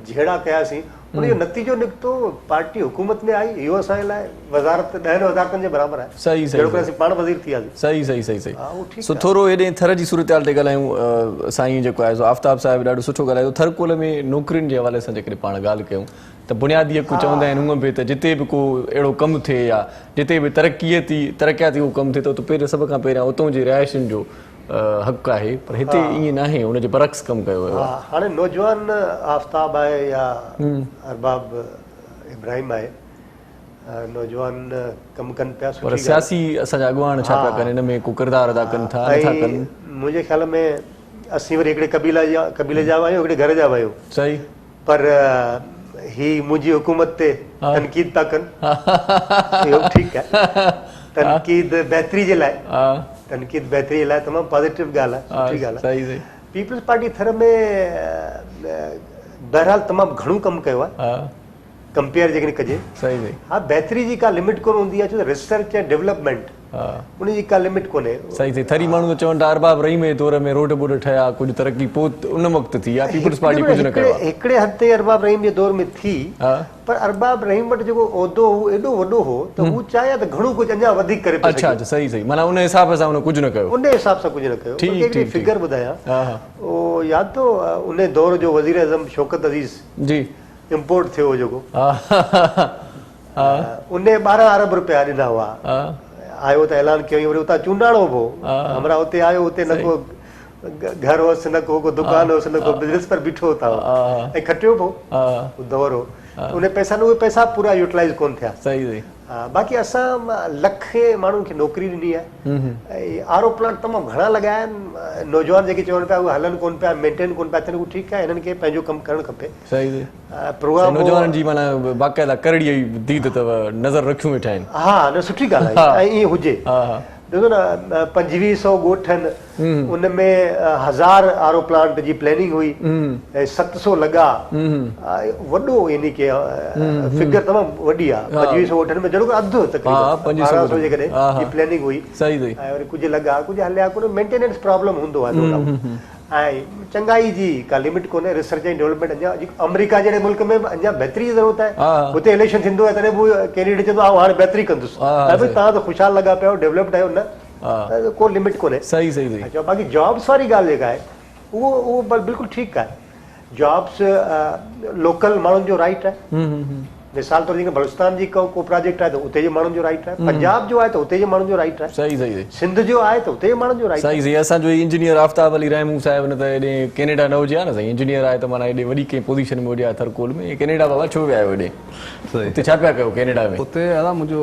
جهيڙا ڪياسين ان جو نتيجو نڪتو پارٽي حڪومت ۾ آئي اهو اسان جي لاء وزارت ڏهن وزارتن جي برابر آهي صحيح صحيح جهڙوڪر اسين پاڻ وزير ٿي وياسين. صحيح صحيح صحيح صحيح سو ٿورو هيڏي ٿر جي صورتحال تي ڳالهايون سائين جيڪو آهي سو آفتاب صاحب ڏاڍو سٺو ڳالهايو ٿر ڪول ۾ نوڪرين جي حوالي سان جيڪڏهن پاڻ ڳالهه ڪيون ته بنيادي حق چوندا آهن هونئن به ته جتي به ڪو اهڙو ڪم ٿئي يا جتي به ترقيتي ترقياتي ڪو ڪم ٿئي ٿو ته پهريون سڀ کان پهريان اتون جي رهائشين جو حق آهي پر هتي ائين ناهي ان جي برعڪس ڪم ڪيو ويو آهي. هاڻي نوجوان آفتاب آهي يا ارباب ابراهيم آهي نوجوان ڪم ڪن پيا سٺي پر ڳالهه آهي. سياسي اسان جا اڳواڻ ڇا پيا ڪن ان ۾ ڪو ڪردار ادا ڪن ٿا نٿا ۽ ڪن. منهنجي خيال ۾ اسين وري هڪڙي قبيلا جا قبيلي جا به آهيون هڪڙي گهر جا به آهيون. صحيح. پر هي منهنجي حڪومت تي تنقيد ٿا ڪن اهو به ٺيڪ آهي تنقيد بهتري جي لاء تنقيد بهتري جي لاء تمام پازيٽو ڳالهه آهي سٺي ڳالهه آهي پيپلز پارٽي ٿر ۾ بهرحال تمام گهڻو ڪم ڪيو آهي ڪمپيئر جيڪڏهن ڪجي ها بهتري جي ڪا لمٽ ڪونه هوندي آهي ڇو ته ريسرچ ۽ ڊولپمينٽ ان جي ڪا لمٽ ڪونهي. صحيح سائين ٿري ماڻهو ته چون ٿا ارباب رحيم جي دور ۾ روڊ ٻوڊ ٺهيا ڪجهه ترقي پوء ان وقت ٿي آ پيپلز پارٽي ڪجهه نه ڪيو آ. هڪڙي حد تائين ارباب رحيم جي دور ۾ ٿي پر ارباب رحيم وٽ جيڪو عهدو هو ايڏو وڏو هو ته هو چاهي ها ته گهڻو ڪجهه اڃا وڌيڪ ڪري پيو اڇا سگهي. اڇا صحيح صحيح معنيٰ ان حساب سان هن ڪجهه نه ڪيو. ان حساب سان ڪجهه نه ڪيو. ٺيڪ بلڪه هڪڙي ٺيڪ فگر ٻڌايان اهو ياد اٿو ان دور جو وزيراعظم شوڪت عزيز جي امپورٽ ٿيو هو جيڪو. ان 12 ارب رپيا ڏنا هئا. آيو ته اعلان ڪيائين وري اتان چونڊاڻو به هو. همراهه اتي آيو اتي نه ڪو گهر هوس نه ڪو ڪو دڪان هوس نه ڪو بزنس پر بيٺو اتان هو ۽ کٽيو به هو دور هو ان پئسا اهي پئسا پورا يوٽلائز ڪون ٿيا. باقي اسان لکين ماڻهن کي نوڪري ڏني آهي ۽ آر او پلانٽ تمام گهڻا لڳايا آهن نوجوان جيڪي چون پيا اهي هلن ڪون پيا مينٽين ڪون پيا ٿين اهو ٺيڪ آهي هنن کي پنهنجو ڪم ڪرڻ کپي. پروگرام نوجوانن جي معنيٰ باقاعده ڪرڙي ديد اٿو نظر رکيون ويٺا آهن. ها نه سٺي ڳالهه آهي ۽ ائين هجي ڏسو نه 25 سو ڳوٺ آهن ان ۾ 1000 آر او پلانٽ جي پلاننگ هئي ۽ 700 لڳا وڏو يعني ڪي فگر تمام وڏي آهي 25 سو ڳوٺن ۾ جهڙوڪ اڌ تقريبن 1200 جيڪڏهن جي پلاننگ هئي ۽ وري ڪجهه لڳا ڪجهه هليا ڪونه مينٽيننس پرابلم هوندو آهي نو ڊائوٽ ۽ چڱائي جي ڪا لمٽ ڪونهي ريسرچ ۽ ڊولپمينٽ اڃا آمريڪا جهڙي ملڪ ۾ به اڃا بهتري جي ضرورت آهي اتي اليڪشن ٿيندو آهي تڏهن به ڪينڊيڊيٽ چوندو آئون هاڻي بهتري ڪندس ۽ ڀئي توهان ته خوشحال لڳا پيا آهيو ڊولپڊ آهيو نه ڪو لمٽ ڪونهي صحيح صحيح صحيح اڇا باقي جابس واري ڳالهه جيڪا آهي اهو اهو بلڪل ٺيڪ آهي جابس لوڪل ماڻهن جو رائٽ آهي مثال طور جيڪڏهن بلوچستان جي ڪو ڪو پراجيڪٽ آهي ته اتي جي ماڻهن جو رائيٽ آهي، پنجاب جو آهي ته اتي جي ماڻهن جو رائيٽ آهي، صحيح صحيح سنڌ جو آهي ته اتي جي ماڻهن جو رائيٽ صحيح آهي. صحيح اسان جو هي انجنيئر آفتاب علي راهمون صاحب نه ته هيڏي ڪينيڊا نه هجي ها نه سائين انجنيئر آهي ته معنيٰ هيڏي وڏي ڪنهن پوزيشن ۾ هجي ها ٿرڪول ۾ ڪينيڊا بابا ڇو ويا آهيو هيڏي صحيح اتي ڇا پيا ڪيو ڪينيڊا ۾. اتي ادا منهنجو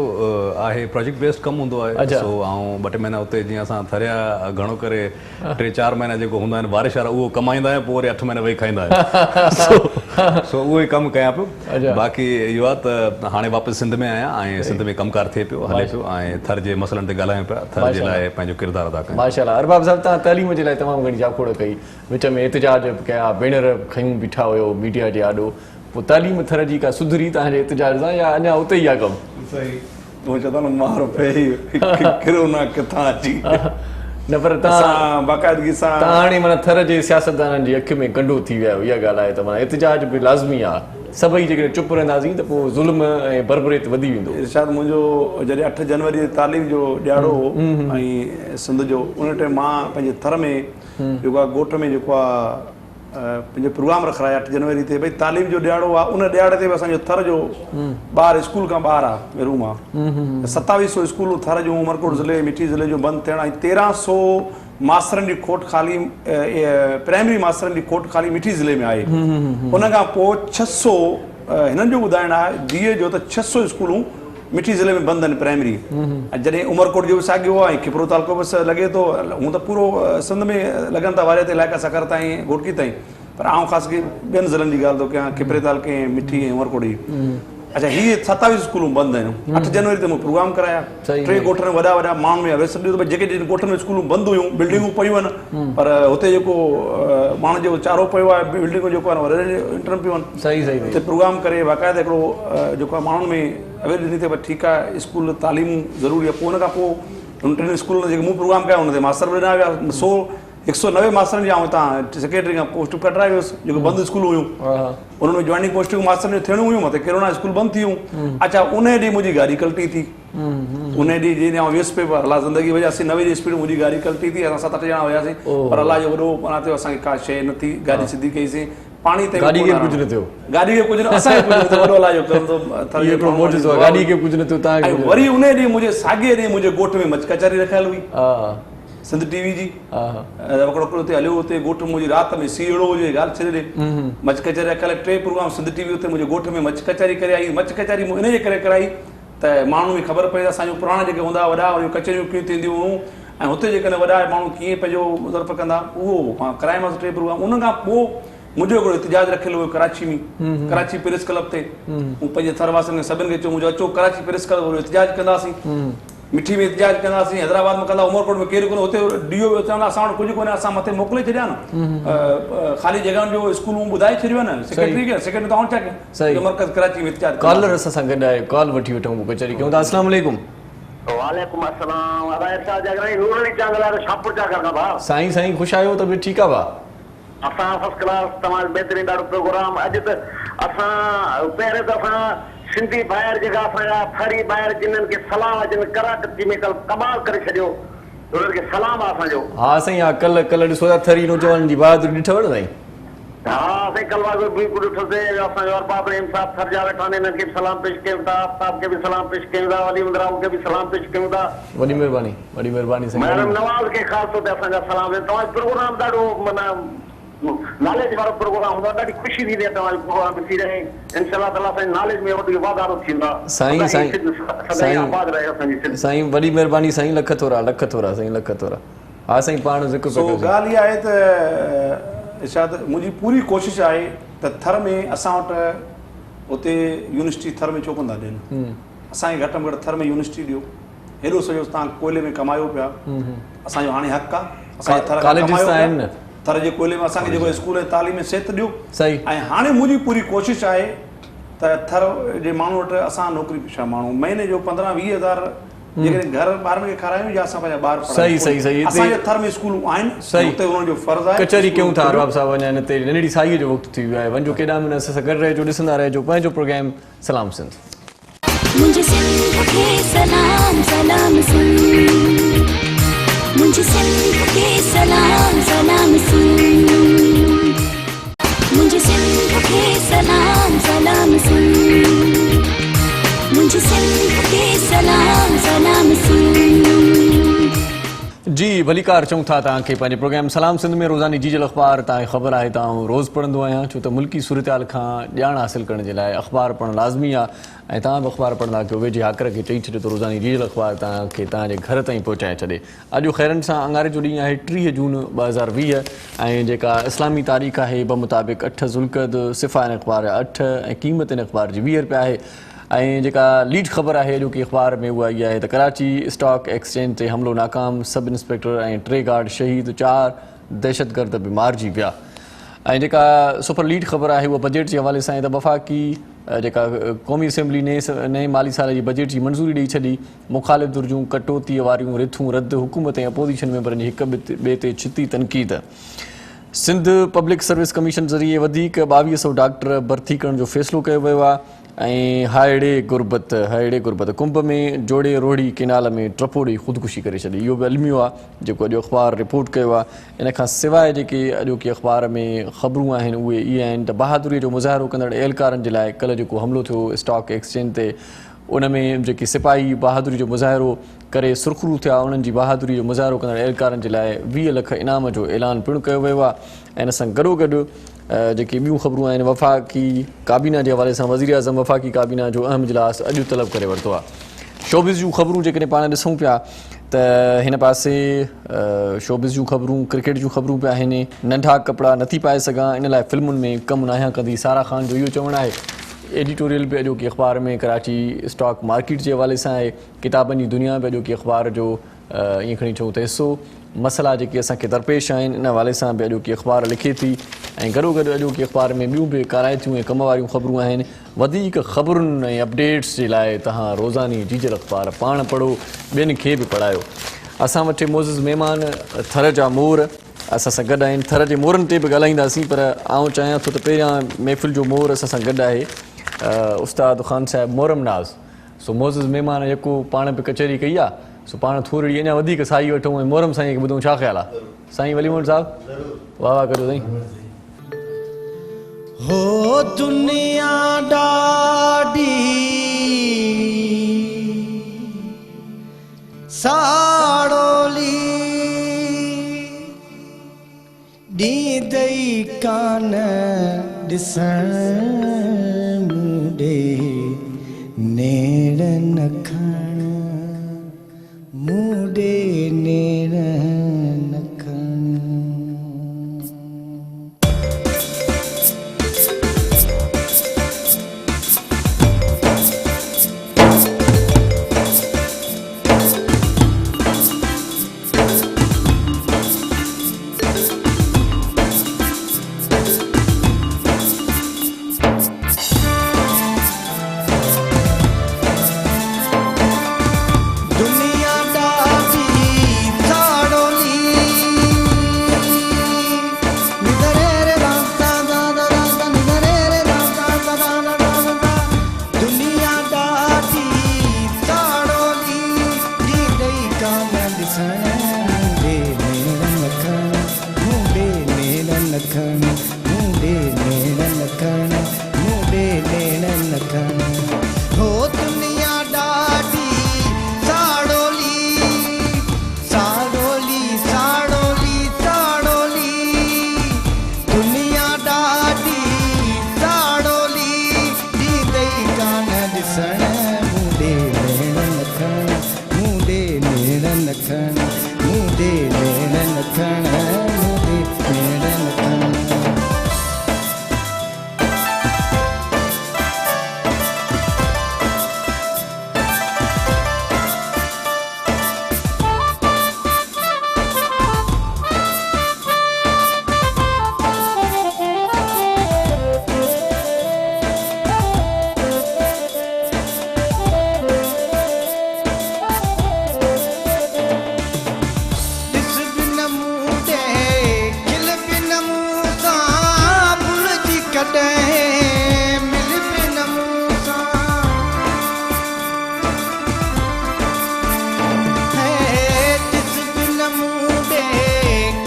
آهي پراجيڪٽ بيسڊ ڪم هوندو آهي اڇا. سو آئون ٻه ٽي مهينا اتي جيئن اسان ٿريا گهڻو ڪري ٽي چار مهينا جيڪو هوندا آهن بارش وارا اهو ڪمائيندا آهيون پوء وري اٺ مهينا ويهي کائيندا آهيون سو اهو ئي ڪم ڪيان پيو باقي اهو آهي ته هاڻي واپس سنڌ ۾ آهيان ۽ سنڌ ۾ ڪم ڪار ٿئي پيو هلي پيو ۽ ٿر جي مسئلن تي ڳالهايون پيا ٿر جي لاء پنهنجو ڪردار ادا ڪيون. ماشاءالله ارباب صاحب توهان تعليم جي لاء تمام گهڻي جاکوڙ ڪئي وچ ۾ احتجاج به ڪيا بينر به کنيون بيٺا هيو ميڊيا جي آڏو پوء تعليم ٿر جي ڪا سڌري توهان جي احتجاج سان يا اڃا اتي ئي آ ڪم؟ سائين تون چوندا نه مار پئي ڪرونا ڪٿان اچي نه پر اسان باقاعدگي سان توهان هاڻي معنيٰ ٿر جي سياستدانن جي اک ۾ ڪنڊو ٿي ويا آهيو اها ڳالهه آهي ته معنيٰ احتجاج به لازمي آهي سڀئي جيڪڏهن چپ رهنداسين ته پوء ظلم ۽ بربريت وڌي ويندو. ارشاد منهنجو جڏهن 8 جنوري تي تعليم جو ڏهاڙو هو ۽ سنڌ جو ان ٽائيم مان پنهنجي ٿر ۾ جيڪو آهي ڳوٺ ۾ جيڪو آهي پنهنجو پروگرام رکرايا 8 جنوري تي ڀئي تعليم جو ڏهاڙو آ ان ڏهاڙي تي به اسان جو ٿر جو ٻار اسڪول کان ٻاهر آ محروم آ 27 سو اسڪولون ٿر جون عمرڪوٽ ضلعي مٺي ضلعي جون بند ٿيڻ ۽ 13 سو ماسترن جي کوٽ خالي پرائمري ماسترن جي کوٽ خالي مٺي ضلعي ۾ آهي ان کان پوء 600 هنن جو ٻڌائڻ آ ڊي اي جو ته 600 اسڪولون مٺي ضلعي ۾ بند آهن پرائمري ۽ جڏهن عمرڪوٽ جو به ساڳيو آهي ۽ کپرو تعلقو به لڳي ٿو هون ته پورو سنڌ ۾ لڳن ٿا واريات علائقا سکر تائين گهوٽڪي تائين پر آئون خاص ڪري ٻين ضلعن جي ڳالهه ٿو ڪيان کپري تعلقي ۽ مٺي ۽ عمرڪوٽ جي اڇا هي 27 اسڪولون بند آهن 8 جنوري تي مون پروگرام ڪرايا ٽي ڳوٺن ۾ وڏا وڏا ماڻهن ۾ اويس ڏيو ته جيڪي جن ڳوٺن ۾ اسڪولون بند هيون بلڊنگون پيون آهن پر هتي جيڪو ماڻهن جو چارو پيو آهي بلڊنگون جيڪو آهن انٽرن پيون آهن صحيح صحيح هتي پروگرام ڪري باقاعده هڪڙو جيڪو آهي ماڻهن ۾ اوير ڏني ته ڀئي ٺيڪ آهي اسڪول تعليم ضروري آهي پوء ان کان پوء ان ٽن اسڪولن جيڪي مون پروگرام ڪيا ان تي ماستر به ڏنا ويا سو هڪ سو 90 ماسترن جي آئون هتان سيڪريٽري کان پوسٽون ڪڍرائي ويس جيڪي بند اسڪول هيون انهن ۾ جوائننگ پوسٽون ماسترن جون ٿيڻيون هيون مٿي ڪرونا اسڪول بند ٿي ويون اڇا ان ڏينهن منهنجي گاڏي ڪلٽي ٿي ان ڏينهن جنهن ڏينهن آئون ويس پئي پر الله زندگي بچائي 80 90 جي اسپيڊ منهنجي گاڏي ڪلٽي ٿي اسان ست اٺ ڄڻا هياسين پر الله جو وڏو معنيٰ ٿيو اسان کي ڪا شيء نه ٿي گاڏي سڌي ڪئيسين پاڻي تي گاڏي کي به ڪجهه نه ٿيو. گاڏي کي ڪجهه نه اسان کي ڪجهه نه ٿيو وڏو الله جو ڪرم ٿو ٿر اهو هڪڙو معجزو آهي گاڏي کي ڪجهه نه ٿيو توهان کي ۽ وري انهي ڏينهن منهنجي ساڳئي ڏينهن منهنجي ڳوٺ ۾ مچ ڪچهري رکيل هئي. ها. سنڌ ٽي وي جي هڪڙو اتي هليو اتي ڳوٺ منهنجي رات ۾ سيء اهڙو هجي ڳالهه ڇڏي ڏي مچ ڪچهري جا ڪلهه ٽي پروگرام سنڌ ٽي وي اتي منهنجي ڳوٺ ۾ مچ ڪچهري ڪري آئي مچ ڪچهري مون ان جي ڪري ڪرائي ته ماڻهن کي خبر پئي ته اسان جون پراڻا جيڪي هوندا هئا وڏا اهي ڪچهريون ڪيئن ٿينديون هيون ۽ هتي جيڪڏهن وڏا ماڻهو ڪيئن پنهنجو ظرف ڪندا اهو مان ڪرايومانس ٽي پروگرام ان کان پوء منهنجو هڪڙو احتجاج رکيل هيو ڪراچي ۾ ڪراچي پريس ڪلب تي مون پنهنجي ٿر واسين کي سڀن کي چيو مون چيو اچو ڪراچي پريس ڪلب وڏو احتجاج ڪنداسين مٺي ۾ احتجاج ڪنداسين حيدرآباد ۾ ڪندا عمرڪوٽ ۾ ڪير ڪونه اتي ڊي او به چوندا اسان وٽ ڪجهه ڪونهي اسان مٿي موڪلي ڇڏيا نه خالي جڳهن جو اسڪولون ٻڌائي ڇڏيو آهي نه سيڪريٽري کي سيڪريٽري توهان ڇا ڪيو مرڪز ڪراچي ۾ احتجاج ڪالر اسان سان گڏ آهي ڪال وٺي وٺون پوء ڪچهري ڪيون ٿا السلام عليڪم. وعليڪم السلام ادا ارشاد جاگيراڻي نور علي چانگ لاڙ شاهپور چاڪر کان ڀاء. سائين سائين خوش آهيو طبيعت ٺيڪ آ ڀاء. اسان فرسٽ ڪلاس تمام بهترين ڏاڍو پروگرام اڄ ته اسان پهرين ته اسان سنڌي ڀائر جيڪا اسان جا ٿري ڀائر جنھن کي سلام آ جن ڪراچي ۾ ڪل ڪمال ڪري ڇڏيو انھن کي سلام آ اسان جو. ها سائين ها ڪل ڪل ڏسو ٿا ٿري نوجوانن جي بهادري ڏٺو نه سائين. ها سائين ڪل واڳو بلڪل ڏٺوسي اسان جو ارباب رحيم صاحب ٿر جا ويٺا آھن انھن کي به سلام پيش ڪيون ٿا آفتاب کي به سلام پيش ڪيون ٿا ولي محمد راهو کي به سلام پيش ڪيون ٿا. وڏي مھرباني وڏي مھرباني سائين محرم نواز کي خاص طور تي اسان جا سلام آهن توهان جو پروگرام ڏاڍو معنيٰ ناليج وارو پروگرام هوندو آهي ڏاڍي خوشي ٿيندي آهي توهان جو پروگرام ڏسي رهي انشاء الله تعالي اسان جي ناليج ۾ وڌيڪ واڌارو ٿيندو آهي سائين سدائين سائين سنڌ سدائين سائين آباد رهي اسان جي سنڌ. سائين وڏي مھرباني سائين لک ٿورا لک ٿورا سائين لک ٿورا ها سائين پاڻ ذڪر سو پيا ڪيو سين. ڳالهه اها آهي ته ارشاد منهنجي پوري ڪوشش آهي ته ٿر ۾ اسان وٽ اتي يونيورسٽي ٿر ۾ ڇو ڪونه ٿا ڏين اسان کي گهٽ ۾ گهٽ ٿر ۾ يونيورسٽي ڏيو هيڏو سڄو توهان ڪوئلي ۾ ڪمايو پيا اسان جو هاڻي حق آ اسان جي ٿر کان ڪمايو پيا ٿر جي ڪوئلي ۾ اسان کي جيڪو اسڪول ۽ تعليم ۽ صحت ڏيو ۽ هاڻي منهنجي پوري ڪوشش آهي ته ٿر جي ماڻهو وٽ اسان نوڪري پيشا ماڻهو مهيني جو 15 20 هزار جيڪڏهن گهر ٻارن کي کارايون يا اسان پنهنجا ٻار پڙهايون اسان جي ٿر ۾ اسڪولون آهن اتي انهن جو فرض آهي ڪچهري ڪيون ٿا ارباب صاحب اڃا هن تي ننڍڙي سائي جو وقت ٿي ويو آهي وڃجو ڪيڏانهن به نه اسان سان گڏ رهجو ڏسندا رهجو پنهنجو پروگرام سلام سنڌ. منهنجي سنڌ کي سلام سلام سنڌ منهنجي سنڌ کي سلام سلام سنڌ منهنجي سنڌ کي سلام سلام سنڌ منهنجي سنڌ کي سلام سلام سنڌ. جي ڀليڪار چئون ٿا توهان کي پنهنجي پروگرام سلام سنڌ ۾ روزاني جيجل اخبار توهان کي خبر آهي ته آئون روز پڙهندو آهيان ڇو ته ملڪي صورتحال کان ڄاڻ حاصل ڪرڻ جي لاء اخبار پڙهڻ لازمي آهي ۽ توهان به اخبار پڙهندا ڪيو ويجهي هاڪر کي چئي ڇڏيو ته روزاني جيجل اخبار توهان کي توهان جي گهر تائين پهچائي ڇڏي اڄ خيرن سان اڱاري جو ڏينهن آهي 30 جون 2020 ۽ جيڪا اسلامي تاريخ آهي بمطابق 8 ذوالقعد صفحه ان اخبار جا 8 ۽ قيمت ان اخبار جي 20 رپيا آهي ۽ جيڪا ليڊ خبر آهي اڄوڪي اخبار ۾ اها اها آهي ته ڪراچي اسٽاڪ ايڪسچينج تي حملو ناڪام، سب انسپيڪٽر ۽ ٽي گارڊ شهيد، چار دهشتگرد به مارجي ويا ۽ جيڪا سپر ليڊ خبر آهي اها بجيٽ جي حوالي سان آهي ته وفاقي جيڪا قومي اسيمبلي نئين مالي سال جي بجيٽ جي منظوري ڏئي ڇڏي، مخالف ڌر جون ڪٽوتي واريون رٿون رد، حڪومت ۽ اپوزيشن ميمبرن جي هڪ ٻئي تي ڇتي تنقيد. سنڌ پبلڪ سروس ڪميشن ذريعي وڌيڪ 2200 ڊاڪٽر ڀرتي ڪرڻ جو فيصلو ڪيو ويو آهي ۽ هائڙي غربت هائڙي غربت ڪنب ۾ جوڙي روهڙي ڪينال ۾ ٽپو ڏئي خودڪشي ڪري ڇڏي اهو به الميو آهي جيڪو اڄ اخبار رپورٽ ڪيو آهي ان کان سواء جيڪي اڄوڪي اخبار ۾ خبرون آهن اهي اهي آهن ته بهادري جو مظاهرو ڪندڙ اهلڪارن جي لاء ڪلهه جيڪو حملو ٿيو اسٽاڪ ايڪسچينج تي ان ۾ جيڪي سپاهي بهادري جو مظاهرو ڪري سرخرو ٿيا، انهن جي بهادري جو مظاهرو ڪندڙ اهلڪارن جي لاء 20 لک انعام جو اعلان پڻ ڪيو ويو آهي ۽ ان سان گڏوگڏ جيڪي ٻيون خبرون آهن وفاقي ڪابينا جي حوالي سان وزيراعظم وفاقي ڪابينا جو اهم اجلاس اڄ طلب ڪري ورتو آهي. شوبز جون خبرون جيڪڏهن پاڻ ڏسون پيا ته هن پاسي شوبز جون خبرون ڪرڪيٽ جون خبرون به آهن ننڍا ڪپڙا نٿي پائي سگهان ان لاء فلمن ۾ ڪم ناهيان ڪندي سارا خان جو اهو چوڻ آهي ايڊيٽوريل به اڄوڪي اخبار ۾ ڪراچي اسٽاڪ مارڪيٽ جي حوالي سان آهي ڪتابن جي دنيا به اڄوڪي اخبار جو ائين کڻي چئون ته حصو، مسئلا جيڪي اسان کي درپيش آهن ان حوالي سان به اڄوڪي اخبار لکي ٿي ۽ گڏوگڏ اڄوڪي اخبار ۾ ٻيون به ڪارائتيون ۽ ڪم واريون خبرون آهن. وڌيڪ خبرن ۽ اپڊيٽس جي لاء توهان روزاني جيجل اخبار پاڻ پڙهو ٻين کي به پڙهايو. اسان وٽ معزز مهمان ٿر جا مور اسان سان گڏ آهن. ٿر جي مورن تي به ڳالهائينداسين پر آئون چاهيان ٿو ته پهريان محفل جو مور اسان سان گڏ آهي استاد خان صاحب محرم ناز. سو معزز مهمان يڪو پاڻ به ڪچهري ڪئي آ سو پاڻ ٿورڙي اڃا وڌيڪ ساهي وٺون ۽ محرم سائين کي ٻڌون ڇا خيال آ سائين ولي محمد صاحب واه واه ڪجو سائين. هو دنيا ڏاڍي ساڙولي. ڪانه ڏسڻ مون ڏي نيڻ نه کڻ مون ڏي نيڻ نه کڻ. دنيا ڏاڍي ساڙولي دنيا ڏاڍي ساڙولي ڏيندئي ڪانه ڏسڻ مون ڏي نيڻ نه کڻ مون ڏي نيڻ نه کڻ مون ڏي نيڻ نه کڻ مون ڏي نيڻ نه کڻ هو دنيا ڏاڍي ساڙولي ساڙولي ساڙولي ساڙولي دنيا ڏاڍي ساڙولي ڏيندئي ڪانه ڏسڻ مون ڏي نيڻ نه کڻ مون ڏي نيڻ نه کڻ مون ڏي نيڻ نه کڻ مون ڏي نيڻ نه کڻ. ڏس به نه مون ڏي کل به نه مون سان ڀلجي ڪڏهن مل به نه مون سان هي ڏس به نه مون ڏي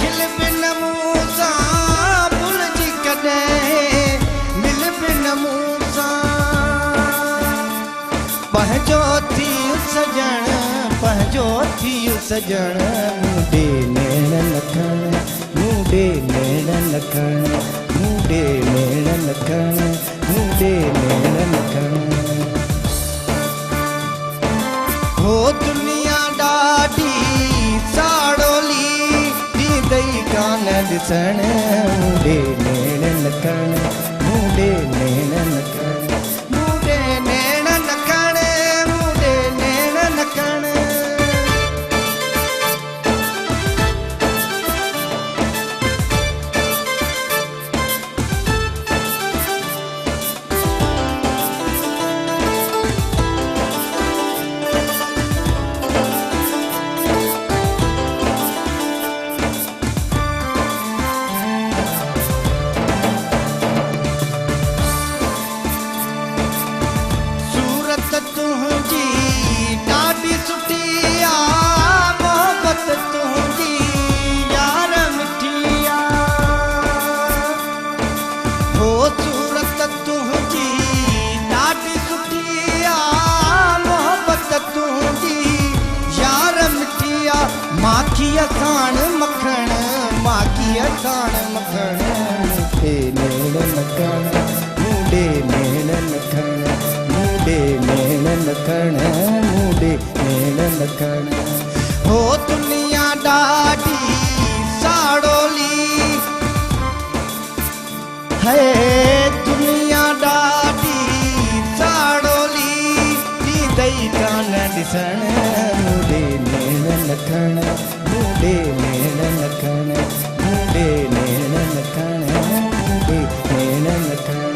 کل به نه مون سان ڀلجي ڪڏهن مل به نه مون سان پنهنجو ٿي سڄڻ پنهنجو ٿي سڄڻ مون ڏي نيڻ نه کڻ مون ڏي نيڻ نه کڻ مون ڏي نيڻ نه کڻ مون ڏي نيڻ نه کڻ. هو دنيا ڏاڍي ساڙولي ڏيندئي ڪانه ڏسڻ مون ڏي نيڻ نه کڻ مون ڏي نيڻ نه کڻ مون ڏي نيڻ نه کڻ مون ڏي نيڻ نه کڻ. صورت تنهنجي ڏاڍي سٺي آ محبت تنهنجي يار مٺي آ هو صورت تنهنجي ڏاڍي سٺي آ محبت تنهنجي يار مٺي آ ماکيءَ ساڻ مکڻ ماکيءَ ساڻ مکڻ مون تي نيڻ نه کڻ مون ڏي نيڻ نه کڻ مون ڏي نيڻ نه کڻ مون ڏي نيڻ نه کڻ. هو دنيا ڏاڍي ساڙولي هي دنيا ڏاڍي ساڙولي ڏيندئي ڪانه ڏسڻ مون ڏي نيڻ نه کڻ مون ڏي نيڻ نه کڻ مون ڏي نيڻ نه کڻ مون ڏي نيڻ نه کڻ.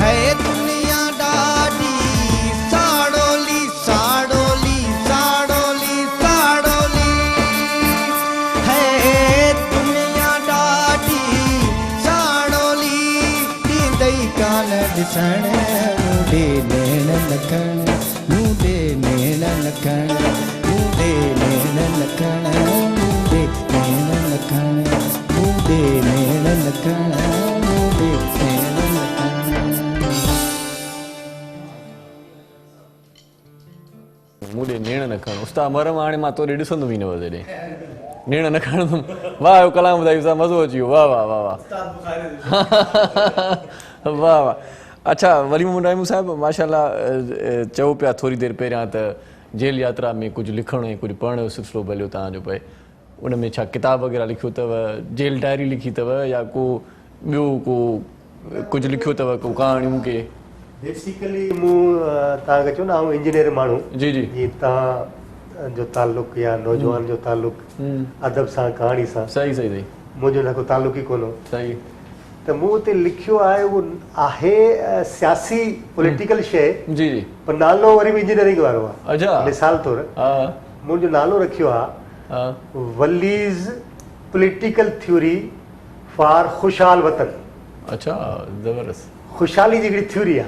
هي دنيا ڏاڍي ساڙولي ساڙولي ساڙولي ساڙولي هي دنيا ڏاڍي ساڙولي ڏيندئي ڪانه ڏسڻ مون ڏي نيڻ نه کڻ مون ڏي نيڻ نه کڻ مون ڏي نيڻ نه کڻ مون ڏي نيڻ نه کڻ مون ڏي نيڻ نه کڻ مون ڏي نيڻ نه کڻ. مون ڏي نيڻ نه کڻ. استاد محرم هاڻي مان تو ڏي ڏسندم ئي نه بس هيڏي. نيڻ نه کڻندم. واهه اهو ڪلام ٻڌائي استاد مزو اچي ويو واهه واهه واهه واهه. واهه واهه اڇا ولي محمد راهمون صاحب ماشاءالله چئو پيا ٿوري دير پهريان ته جيل ياترا ۾ ڪجهه لکڻ ۽ ڪجهه پڙهڻ جو سلسلو به هليو توهان جو پئي ان ۾ ڇا ڪتاب وغيره لکيو اٿو جيل ڊائري لکي اٿو يا ڪو ٻيو ڪو ڪجهه لکيو اٿو ڪو ڪهاڻيون ڪي. بيسيڪلي مون توهان کي چيو نه آئون انجنيئر ماڻهو جي جي جي توهان جو تعلق يا نوجوان جو تعلق ادب سان ڪهاڻي سان صحيح صحيح صحيح منهنجو ان سان ڪو تعلق ئي ڪونه هو صحيح ته مون اتي لکيو آهي اهو آهي سياسي پوليٽيڪل شيء جي جي پر نالو وري به انجنيئرنگ وارو آهي اڇا مثال طور ها منهنجو نالو رکيو آهي ها وليز پوليٽيڪل ٿيوري فار خوشحال وطن. اڇا زبردست. خوشحالي جي هڪڙي ٿيوري آ.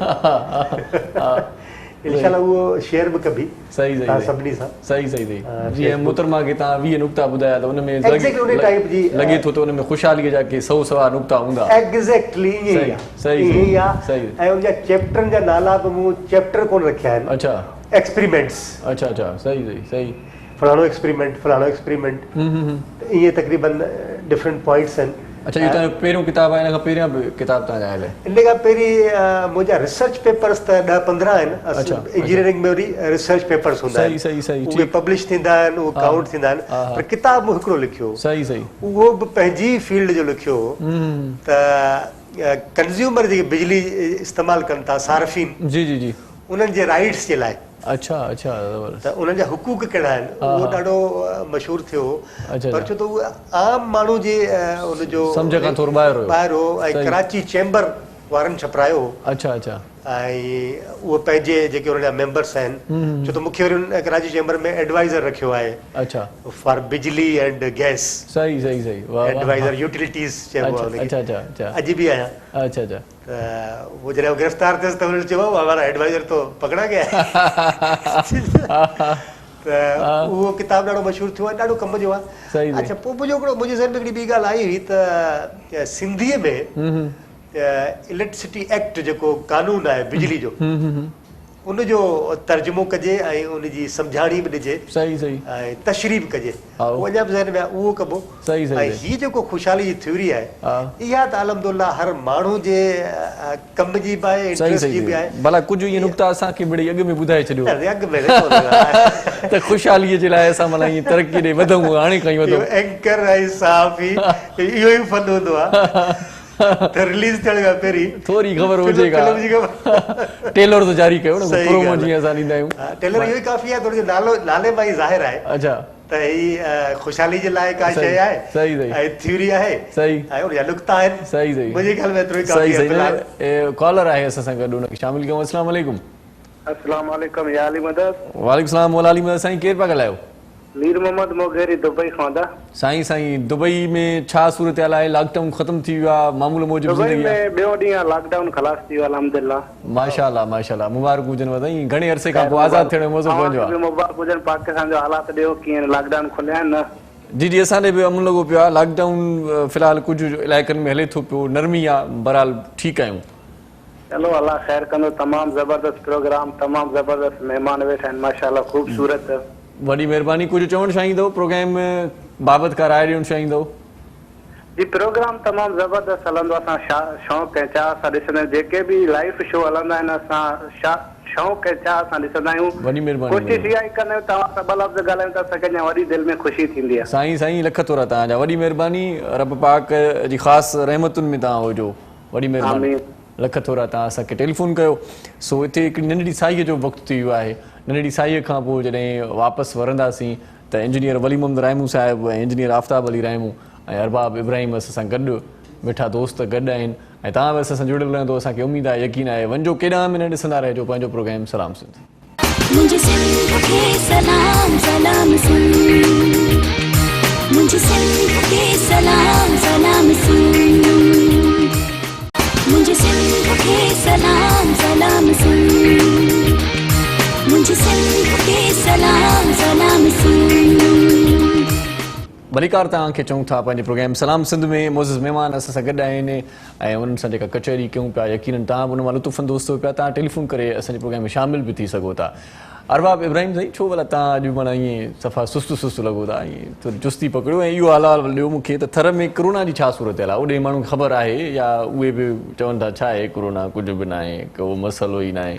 انشاء الله اهو شيئر به ڪبي صحيح توهان سڀني سان. صحيح صحيح صحيح جيئن محترمه کي توهان 20 نقطا ٻڌايا ته ان ۾ ايگزيڪٽلي انهي ٽائيپ جي لڳي ٿو ته ان ۾ خوشحالي جا ڪي سئو سوا نقطا هوندا. ايگزيڪٽلي ائين ئي آ. صحيح ائين ئي آ صحيح ۽ ان جا چيپٽرن جا نالا به مون چيپٽر ڪونه رکيا آهن. اڇا. ايڪسپريمينٽس. اڇا اڇا صحيح صحيح صحيح. فلاڻو ايڪسپريمينٽ فلاڻو ايڪسپريمينٽ ته ائين تقريبن ڊفرنٽ پوائنٽس آهن. اڇا اهو توهان جو پهريون ڪتاب آهي ان کان پهريان به ڪتاب توهان جا آيل آهن؟ ان کان پهرين منهنجا ريسرچ پيپرس ته ڏهه 15 آهن انجنيئرنگ ۾ وري ريسرچ پيپرس هوندا آهن صحيح صحيح صحيح اهي پبلش ٿيندا آهن اهي ڪائونٽ ٿيندا آهن پر ڪتاب مون هڪڙو لکيو هو صحيح صحيح اهو به پنهنجي ئي فيلڊ جو لکيو هو ته ڪنزيومر جيڪي بجلي استعمال ڪن ٿا صارفين جي جي جي انهن جي رائيٽس جي لاء اڇا اڇا زبردست ته انهن جا حقوق ڪهڙا آهن اهو ڏاڍو مشهور ٿيو هو پر ڇو ته اهو عام ماڻهو جي ان جو سمجهه کان ٿورو ٻاهر هيو ٻاهر هو ۽ ڪراچي چيمبر وارن ڇپرايو هو اڇا اڇا ۽ اهو پنهنجي جيڪي انهن جا ميمبرس آهن ڇو ته مونکي وري ان ڪراچي چيمبر ۾ ايڊوائزر رکيو آهي اڇا فار بجلي اينڊ گئس صحيح صحيح صحيح واه واه ايڊوائزر يوٽيلٽيز چئبو آهي ان کي اڇا اڇا اڇا اڄ به آهيان اڇا اڇا ته هو جڏهن گرفتار ٿيس ته هنن چيو بابا همارا ايڊوائزر تو پڪڙا گيا هي ته اهو ڪتاب ڏاڍو مشهور ٿيو آهي ڏاڍو ڪم جو آهي اڇا پوء منهنجو هڪڙو منهنجي ذهن ۾ هڪڙي ٻي ڳالهه آئي هئي ته سنڌيء ۾ اليڪٽرسٽي ايڪٽ جيڪو قانون آهي بجلي جو ان جو ترجمو ڪجي ۽ ان جي سمجهاڻي به ڏجي صحيح صحيح ۽ تشريح به ڪجي اهو اڃا به ذهن ۾ آهي اهو ڪبو صحيح صحيح ۽ هي جيڪو خوشحالي جي ٿيوري آهي اها ته الحمدلله هر ماڻهو جي ڪم جي به آهي انٽريسٽ جي به آهي ڀلا ڪجهه اهي نقطا اسان کي مڙئي اڳ ۾ ٻڌائي ڇڏيو اڳ ۾ ته خوشحالي جي لاء اسان معنيٰ ائين ترقي ڏي وڌون هاڻي کان ئي وڌون اينڪر ۽ صحافي اهو ئي فن هوندو آهي ته رليز ٿيڻ کان پهرين ٿوري خبر هجي ڪا فلم جي خبر ٽيلر ته جاري ڪيو نه پرومو جيئن اسان ڏيندا آهيون ٽيلر اهو ئي ڪافي آهي ٿورو نالو نالي مان ئي ظاهر آهي اڇا ته هي خوشحالي جي لاء ڪا شيء آهي صحيح صحيح ۽ ٿيوري آهي صحيح ۽ ان جا نقطا آهن صحيح صحيح منهنجي خيال ۾ ايترو ئي ڪافي آهي في الحال ڪالر آهي اسان سان گڏ ان کي شامل ڪيون السلام عليڪم السلام عليڪم يا علي مدد. وعليڪم السلام مولا علي مدد سائين ڪير پيا ڳالهايو. مير محمد موگهيري دبئي کان ادا. سائين سائين دبئي ۾ ڇا صورتحال آهي لاڪ ڊائون ختم ٿي ويو آهي معمول موجب دبئي زندگي ۾ آهي. ٻيون ڏينهن آهي لاڪ ڊائون خلاص ٿي ويو الحمدلله. ماشاءالله ماشاءالله مبارڪون هجنو سائين گهڻي عرصي کان خير پوء آزاد مبارڪ ٿيڻ جو مزو اوهان پنهنجو کي به آهي. مبارڪ هجن پاڪستان جو حالات ڏيو ڪيئن لاڪ ڊائون کليا آهن نه. جي جي اسان ڏي به امن لڳو پيو آهي لاڪ ڊائون في الحال ڪجهه علائقن ۾ هلي ٿو پيو نرمي آهي بهرحال ٺيڪ آهيون. چلو الله خير ڪندو تمام زبردست پروگرام تمام زبردست مهمان ويٺا آهن ماشاءالله خوبصورت. وڏي مهرباني ڪجهه چوڻ چاهيندؤ پروگرام بابت ڪا راء ڏيڻ چاهيندؤ. جي پروگرام تمام زبردست هلندو اسان شوق ۽ چاهه سان ڏسندا آهيون جيڪي به لائيو شو هلندا آهن اسان شوق ۽ چاهه سان ڏسندا آهيون وڏي مهرباني ڪوشش اها ئي ڪندا آهيون توهان سان ٻه لفظ ڳالهايون ته اسان کي اڃا وڏي دل ۾ خوشي ٿيندي آهي. سائين سائين لک ٿورا توهان جا وڏي مهرباني رب پاڪ جي خاص رحمتن ۾ توهان هجو. وڏي مهرباني آمين. لک ٿورا توهان اسان کي ٽيليفون ڪيو سو اتي هڪڙي ننڍڙي ساهيء جو وقت ٿي ويو آهي ننڍڙي ساهيء کان پوء جڏهن واپس ورنداسين ته انجنيئر ولي محمد راهمون صاحب ۽ انجنيئر آفتاب علي راهمون ۽ ارباب ابراهيم اسان سان گڏ مٺا دوست گڏ آهن ۽ توهان به اسان سان جڙيل رهندو اسان کي اميد آهي يقين آهي وڃجو ڪيڏانهن به نه ڏسندا رهجو پنهنجو پروگرام سلام سنڌ. منهنجي سنڌ کي سلام سلام سنڌ منهنجي سنڌ کي سلام سلام سنڌ منهنجي سنڌ کي سلام سلام سنڌ منهنجي سنڌ کي سلام سلام سنڌ. ڀليڪار توهان کي چئون ٿا پنهنجي پروگرام سلام سنڌ ۾ معزز مهمان اسان سان گڏ آهن ۽ انهن سان جيڪا ڪچهري ڪيون پيا يقينن توهان به ان مان لطف اندوز ٿيو پيا توهان ٽيليفون ڪري اسان جي پروگرام ۾ شامل به ٿي سگهو ٿا ارباب ابراهيم سائين ڇو ڀلا توهان اڄ معنيٰ ائين صفا سست سست لڳو ٿا ائين ٿوري چستي پڪڙيو ۽ اهو حال احوال ڏيو مون کي ته ٿر ۾ ڪرونا جي ڇا صورتحال آهي اوڏي ماڻهن کي خبر آهي يا اهي به چون ٿا ڇا آهي ڪرونا ڪجهه به ناهي ڪو مسئلو ئي ناهي.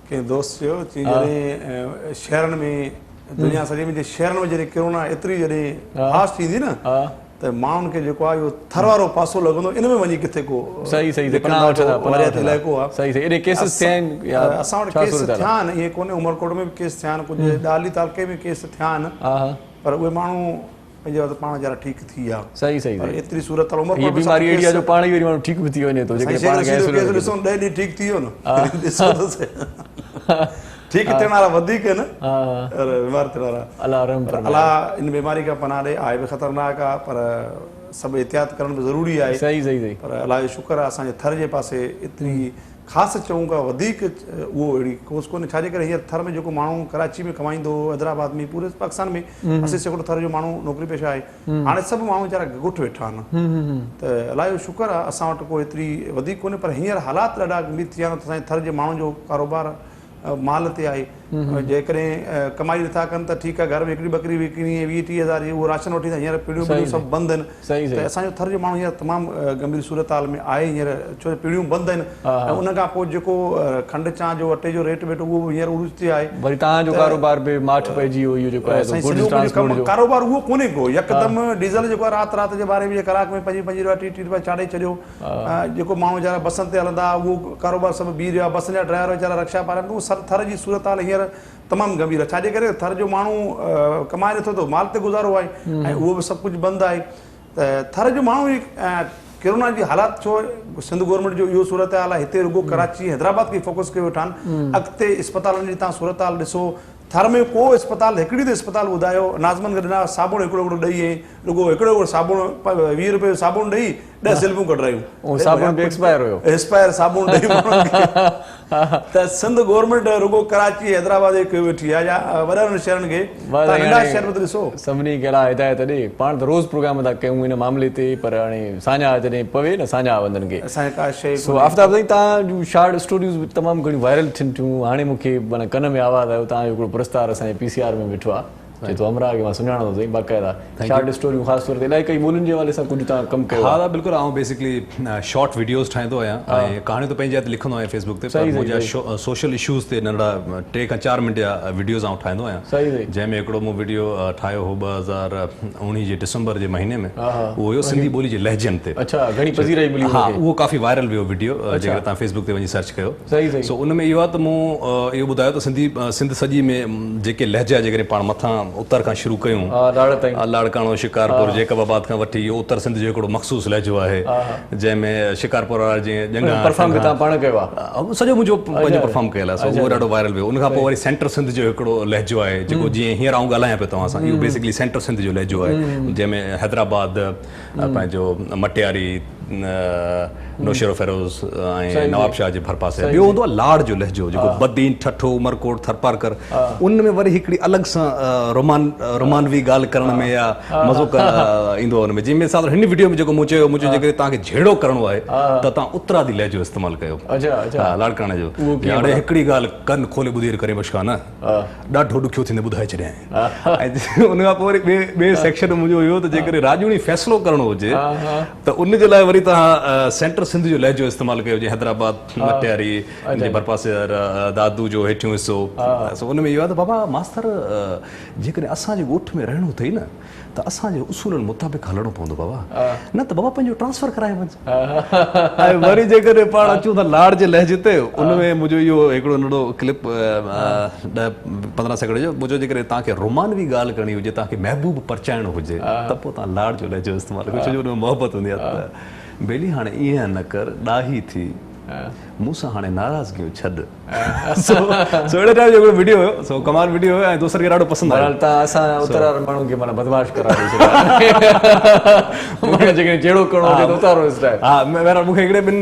ڪنهن دوست چيو چي جڏهن شهرن ۾ دنيا سڄي ۾ شهرن ۾ جڏهن ڪرونا ايتري جڏهن فاسٽ ٿيندي نه ته ماڻهن کي جيڪو آهي اهو ٿر وارو پاسو لڳندو ان ۾ وڃي ڪٿي ڪو صحيح صحيح پناهه وٺندا پناهه علائقو آهي صحيح صحيح ايڏي ڪيسز ٿيا آهن يا اسان وٽ ڪيس ٿيا آهن ائين ڪونهي عمرڪوٽ ۾ به ڪيس ٿيا آهن ڪجهه ڏاهلي تعلقي ۾ ڪيس ٿيا آهن پر اهي ماڻهو پنهنجي وقت پاڻ ويچارا ٺيڪ ٿي ويا. صحيح صحيح پر ايتري صورت حال عمرڪوٽ هي بيماري اهڙي آهي جو پاڻ ئي وري ماڻهو ٺيڪ به ٿي وڃي ٿو جيڪڏهن پاڻ کي آئسوليٽ ڪيس ڏسو 10 ڏينهن ٺيڪ ٿي ويو نه ڏسو ته صحيح ٺيڪ ٿيڻ وارا وڌيڪ آهن پر بيمار ٿيڻ وارا الله رحم فرمائي الله ان بيماري کان پناهه ڏي آهي به خطرناڪ آهي پر سڀ احتياط ڪرڻ به ضروري آهي صحيح صحيح صحيح پر الله جو شڪر آهي اسان جي ٿر جي پاسي ايتري خاص چئون ڪا وڌيڪ اهو اهڙي ڪوس ڪونهي ڇاجي ڪري هينئر ٿر ۾ جيڪو ماڻهو ڪراچي ۾ ڪمائيندو هو حيدرآباد ۾ پوري پاڪستان ۾ 80% ٿر جو ماڻهو نوڪري پيشه آهي هاڻي سڀ ماڻهو ويچارا ڳوٺ ويٺا آهن ته الله جو شڪر آهي اسان وٽ ڪو ايتري وڌيڪ ڪونهي پر هينئر حالات ڏاڍا گنڀير ٿي ويا آهن اسان جي ٿر جي ماڻهن جو ڪاروبار مال تي آهي جيڪڏهن ڪمائي نٿا ڪن ته ٺيڪ آهي گهر ۾ هڪڙي ٻڪري وڪڻي ۽ 20 30 هزار جي اهو راشن وٺي ٿا هينئر پيڙهيون ٻيڙيون سڀ بند آهن ته اسان جو ٿر جو ماڻهو هينئر تمام گنڀير صورتحال ۾ آهي هينئر ڇو جو پيڙهيون بند آهن ۽ ان کان پوء جيڪو کنڊ چانهه جو اٽي جو ريٽ ويٽ اهو به هينئر عروج تي آهي. وري توهان جو ڪاروبار به ماٺ پئجي ويو اهو جيڪو آهي سو گڊز ٽرانسپورٽ جو. ڪاروبار اهو ڪونهي ڪو يڪدم ڊيزل جيڪو آهي رات رات جي ٻارهين بجي ڪلاڪ ۾ پنجويهه پنجويهه رپيا ٽيهه ٽيهه رپيا چاڙهي ڇڏيو. جيڪو ماڻهو ويچارا بسن تي هلندا اهو ڪاروبار سڀ بيهي رهيو آهي بسن جا ڊرائيور ويچارا رڪشا پارا اهو سر ٿر جي صورتحال هينئر تمام گنڀير آهي ڇاجي ڪري ٿر جو ماڻهو ڪمائي نٿو ته مال تي گذارو آهي ۽ اهو به سڀ ڪجهه بند آهي ته ٿر جو ماڻهو ڪرونا جي حالات ڇو سنڌ گورنمينٽ جو اهو صورتحال آهي هتي رڳو ڪراچي حيدرآباد کي فوڪس ڪيو ويٺا آهن اڳتي اسپتالن جي تان صورتحال ڏسو ٿر ۾ ڪو اسپتال هڪڙي ته اسپتال ٻڌايو ناظمن کي ڏنا صابڻ هڪڙو هڪڙو ڏئي ۽ رڳو هڪڙو هڪڙو صابڻ 20 روپيه جو صابڻ ڏئي 10 سلفون ڪڍرايون. اهو صابڻ به ايڪسپائر هيو. ايڪسپائر صابڻ ڏئي ماڻهن کي ته سنڌ گورنمينٽ رڳو ڪراچي حيدرآباد کي ڪيو ويٺي آهي يا وڏن وڏن شهرن کي تان ننڍا شهر به ته ڏسو. سڀني کي الله هدايت ڏي. پاڻ ته روز پروگرام ٿا ڪيون ان معاملي تي پر هاڻي ساڃاهه جڏهن پوي نه ساڃاهه وندن کي. اسان کي ڪا شيء سو آفتاب سائين توهان جون شارٽ اسٽوريز به تمام گهڻيون وائرل ٿين ٿيون هاڻي مون کي معنيٰ ڪن ۾ آواز آيو توهان جو هڪڙو پرستار اسان جي پي سي آر ۾ ويٺو آهي. چئي ٿو همراهه کي مان سڃاڻان ٿو سائين باقاعده شارٽ اسٽوريون خاص طور تي علائقائي ٻولين جي حوالي سان ڪجهه توهان ڪم ڪيو آهي. ها بلڪل آئون بيسيڪلي شارٽ وڊيوز ٺاهيندو آهيان ۽ ڪهاڻيون ته پنهنجي جاء تي لکندو آهيان فيس بڪ تي پر منهنجا سوشل اشوز تي ننڍڙا 3 کان 4 منٽ جا وڊيوز آئون ٺاهيندو آهيان جنهن ۾ هڪڙو مون وڊيو ٺاهيو هو 2019 جي ڊسمبر جي مهيني ۾ اهو هيو سنڌي ٻولي جي لهجن تي اڇا گهڻي پذيرائي ملي ها اهو ڪافي وائرل ويو وڊيو جيڪڏهن توهان فيس بڪ تي وڃي سرچ ڪيو سو ان ۾ اهو آهي ته مون اهو ٻڌايو ته سنڌي سنڌ سڄي ۾ جيڪي لهجا جيڪڏهن پاڻ مٿان اتر کان شروع ڪيون لاڙڪاڻو شڪارپور جيڪب آباد کان وٺي اهو اتر سنڌ جو هڪڙو مخصوص لهجو آهي جنهن ۾ شڪارپور وارا جيئن ڄنگها پرفارم به توهان پاڻ ڪيو آهي سڄو منهنجو پنهنجو پرفارم ڪيل آهي سو اهو ڏاڍو وائرل ويو ان کان پوء وري سينٽر سنڌ جو هڪڙو لهجو آهي جيڪو جيئن هينئر آئون ڳالهايان پيو توهان سان اهو بيسڪلي سينٽر سنڌ جو لهجو آهي جنهن ۾ حيدرآباد پنهنجو مٽياري، نوشهروفيروز ۽ نوابشاهه جي ڀرپاسي ٻيو هوندو آهي لاڙ جو لهجو جيڪو بدين، ٺٽو، عمرڪوٽ، ٿرپارڪر ان ۾ وري هڪڙي الڳ سان رومان رومانوي ڳالهه ڪرڻ ۾ يا مزو ايندو آهي ان ۾ جنهن مثال هن وڊيو ۾ جيڪو مون چيو مون چيو جيڪڏهن توهان کي جهيڙو ڪرڻو آهي ته توهان اترادي لهجو استعمال ڪيو ها لاڙڪاڻي جو اڙي هڪڙي ڳالهه ڪن کولي ٻڌي ڪريم بخش خان ڏاڍو ڏکيو ٿيندي ٻڌائي ڇڏيائين. ۽ ان کان پوء وري ٻئي ٻئي سيڪشن ۾ منهنجو اهو ته جيڪڏهن راڄوڻي فيصلو ڪرڻو هجي ته ان جي لاء وري توهان سينٽر سنڌ جو لهجو استعمال ڪيو جيئن حيدرآباد مٽياري ان جي ڀرپاسي دادو جو هيٺيون حصو سو ان ۾ اهو آهي ته بابا ماستر جيڪڏهن اسان جي ڳوٺ ۾ رهڻو اٿئي نه ته اسان جي اصولن مطابق هلڻو پوندو بابا نه ته بابا پنهنجو ٽرانسفر ڪرائي وڃ ۽ وري جيڪڏهن پاڻ اچون ٿا لاڙ جي لهجي تي ان ۾ منهنجو اهو هڪڙو ننڍڙو ڪلپ 10 15 سيڪنڊ جو منهنجو جيڪڏهن توهان کي رومانوي ڳالهه ڪرڻي هجي توهان کي محبوب پرچائڻو هجي ته پوء توهان لاڙ جو لهجو استعمال ڪيو ڇو جو ان ۾ محبت هوندي آهي ته ٻيلي هاڻي ائين نه ڪر ڏاهي ٿي. مون سان هاڻي ناراضگيون ڇڏ. سو سو اهڙي ٽائيپ جو هڪڙو وڊيو هيو سو ڪمال وڊيو هيو ۽ دوستن کي ڏاڍو پسند آيو. بهرحال توهان اسان اتر وارن ماڻهن کي معنيٰ بدمعاش قرار ڏئي ڇڏيو آهي. معنيٰ جيڪڏهن جهيڙو ڪرڻو هجي ته اتارو اسٽائل. ها بهرحال مون کي هڪڙي ٻن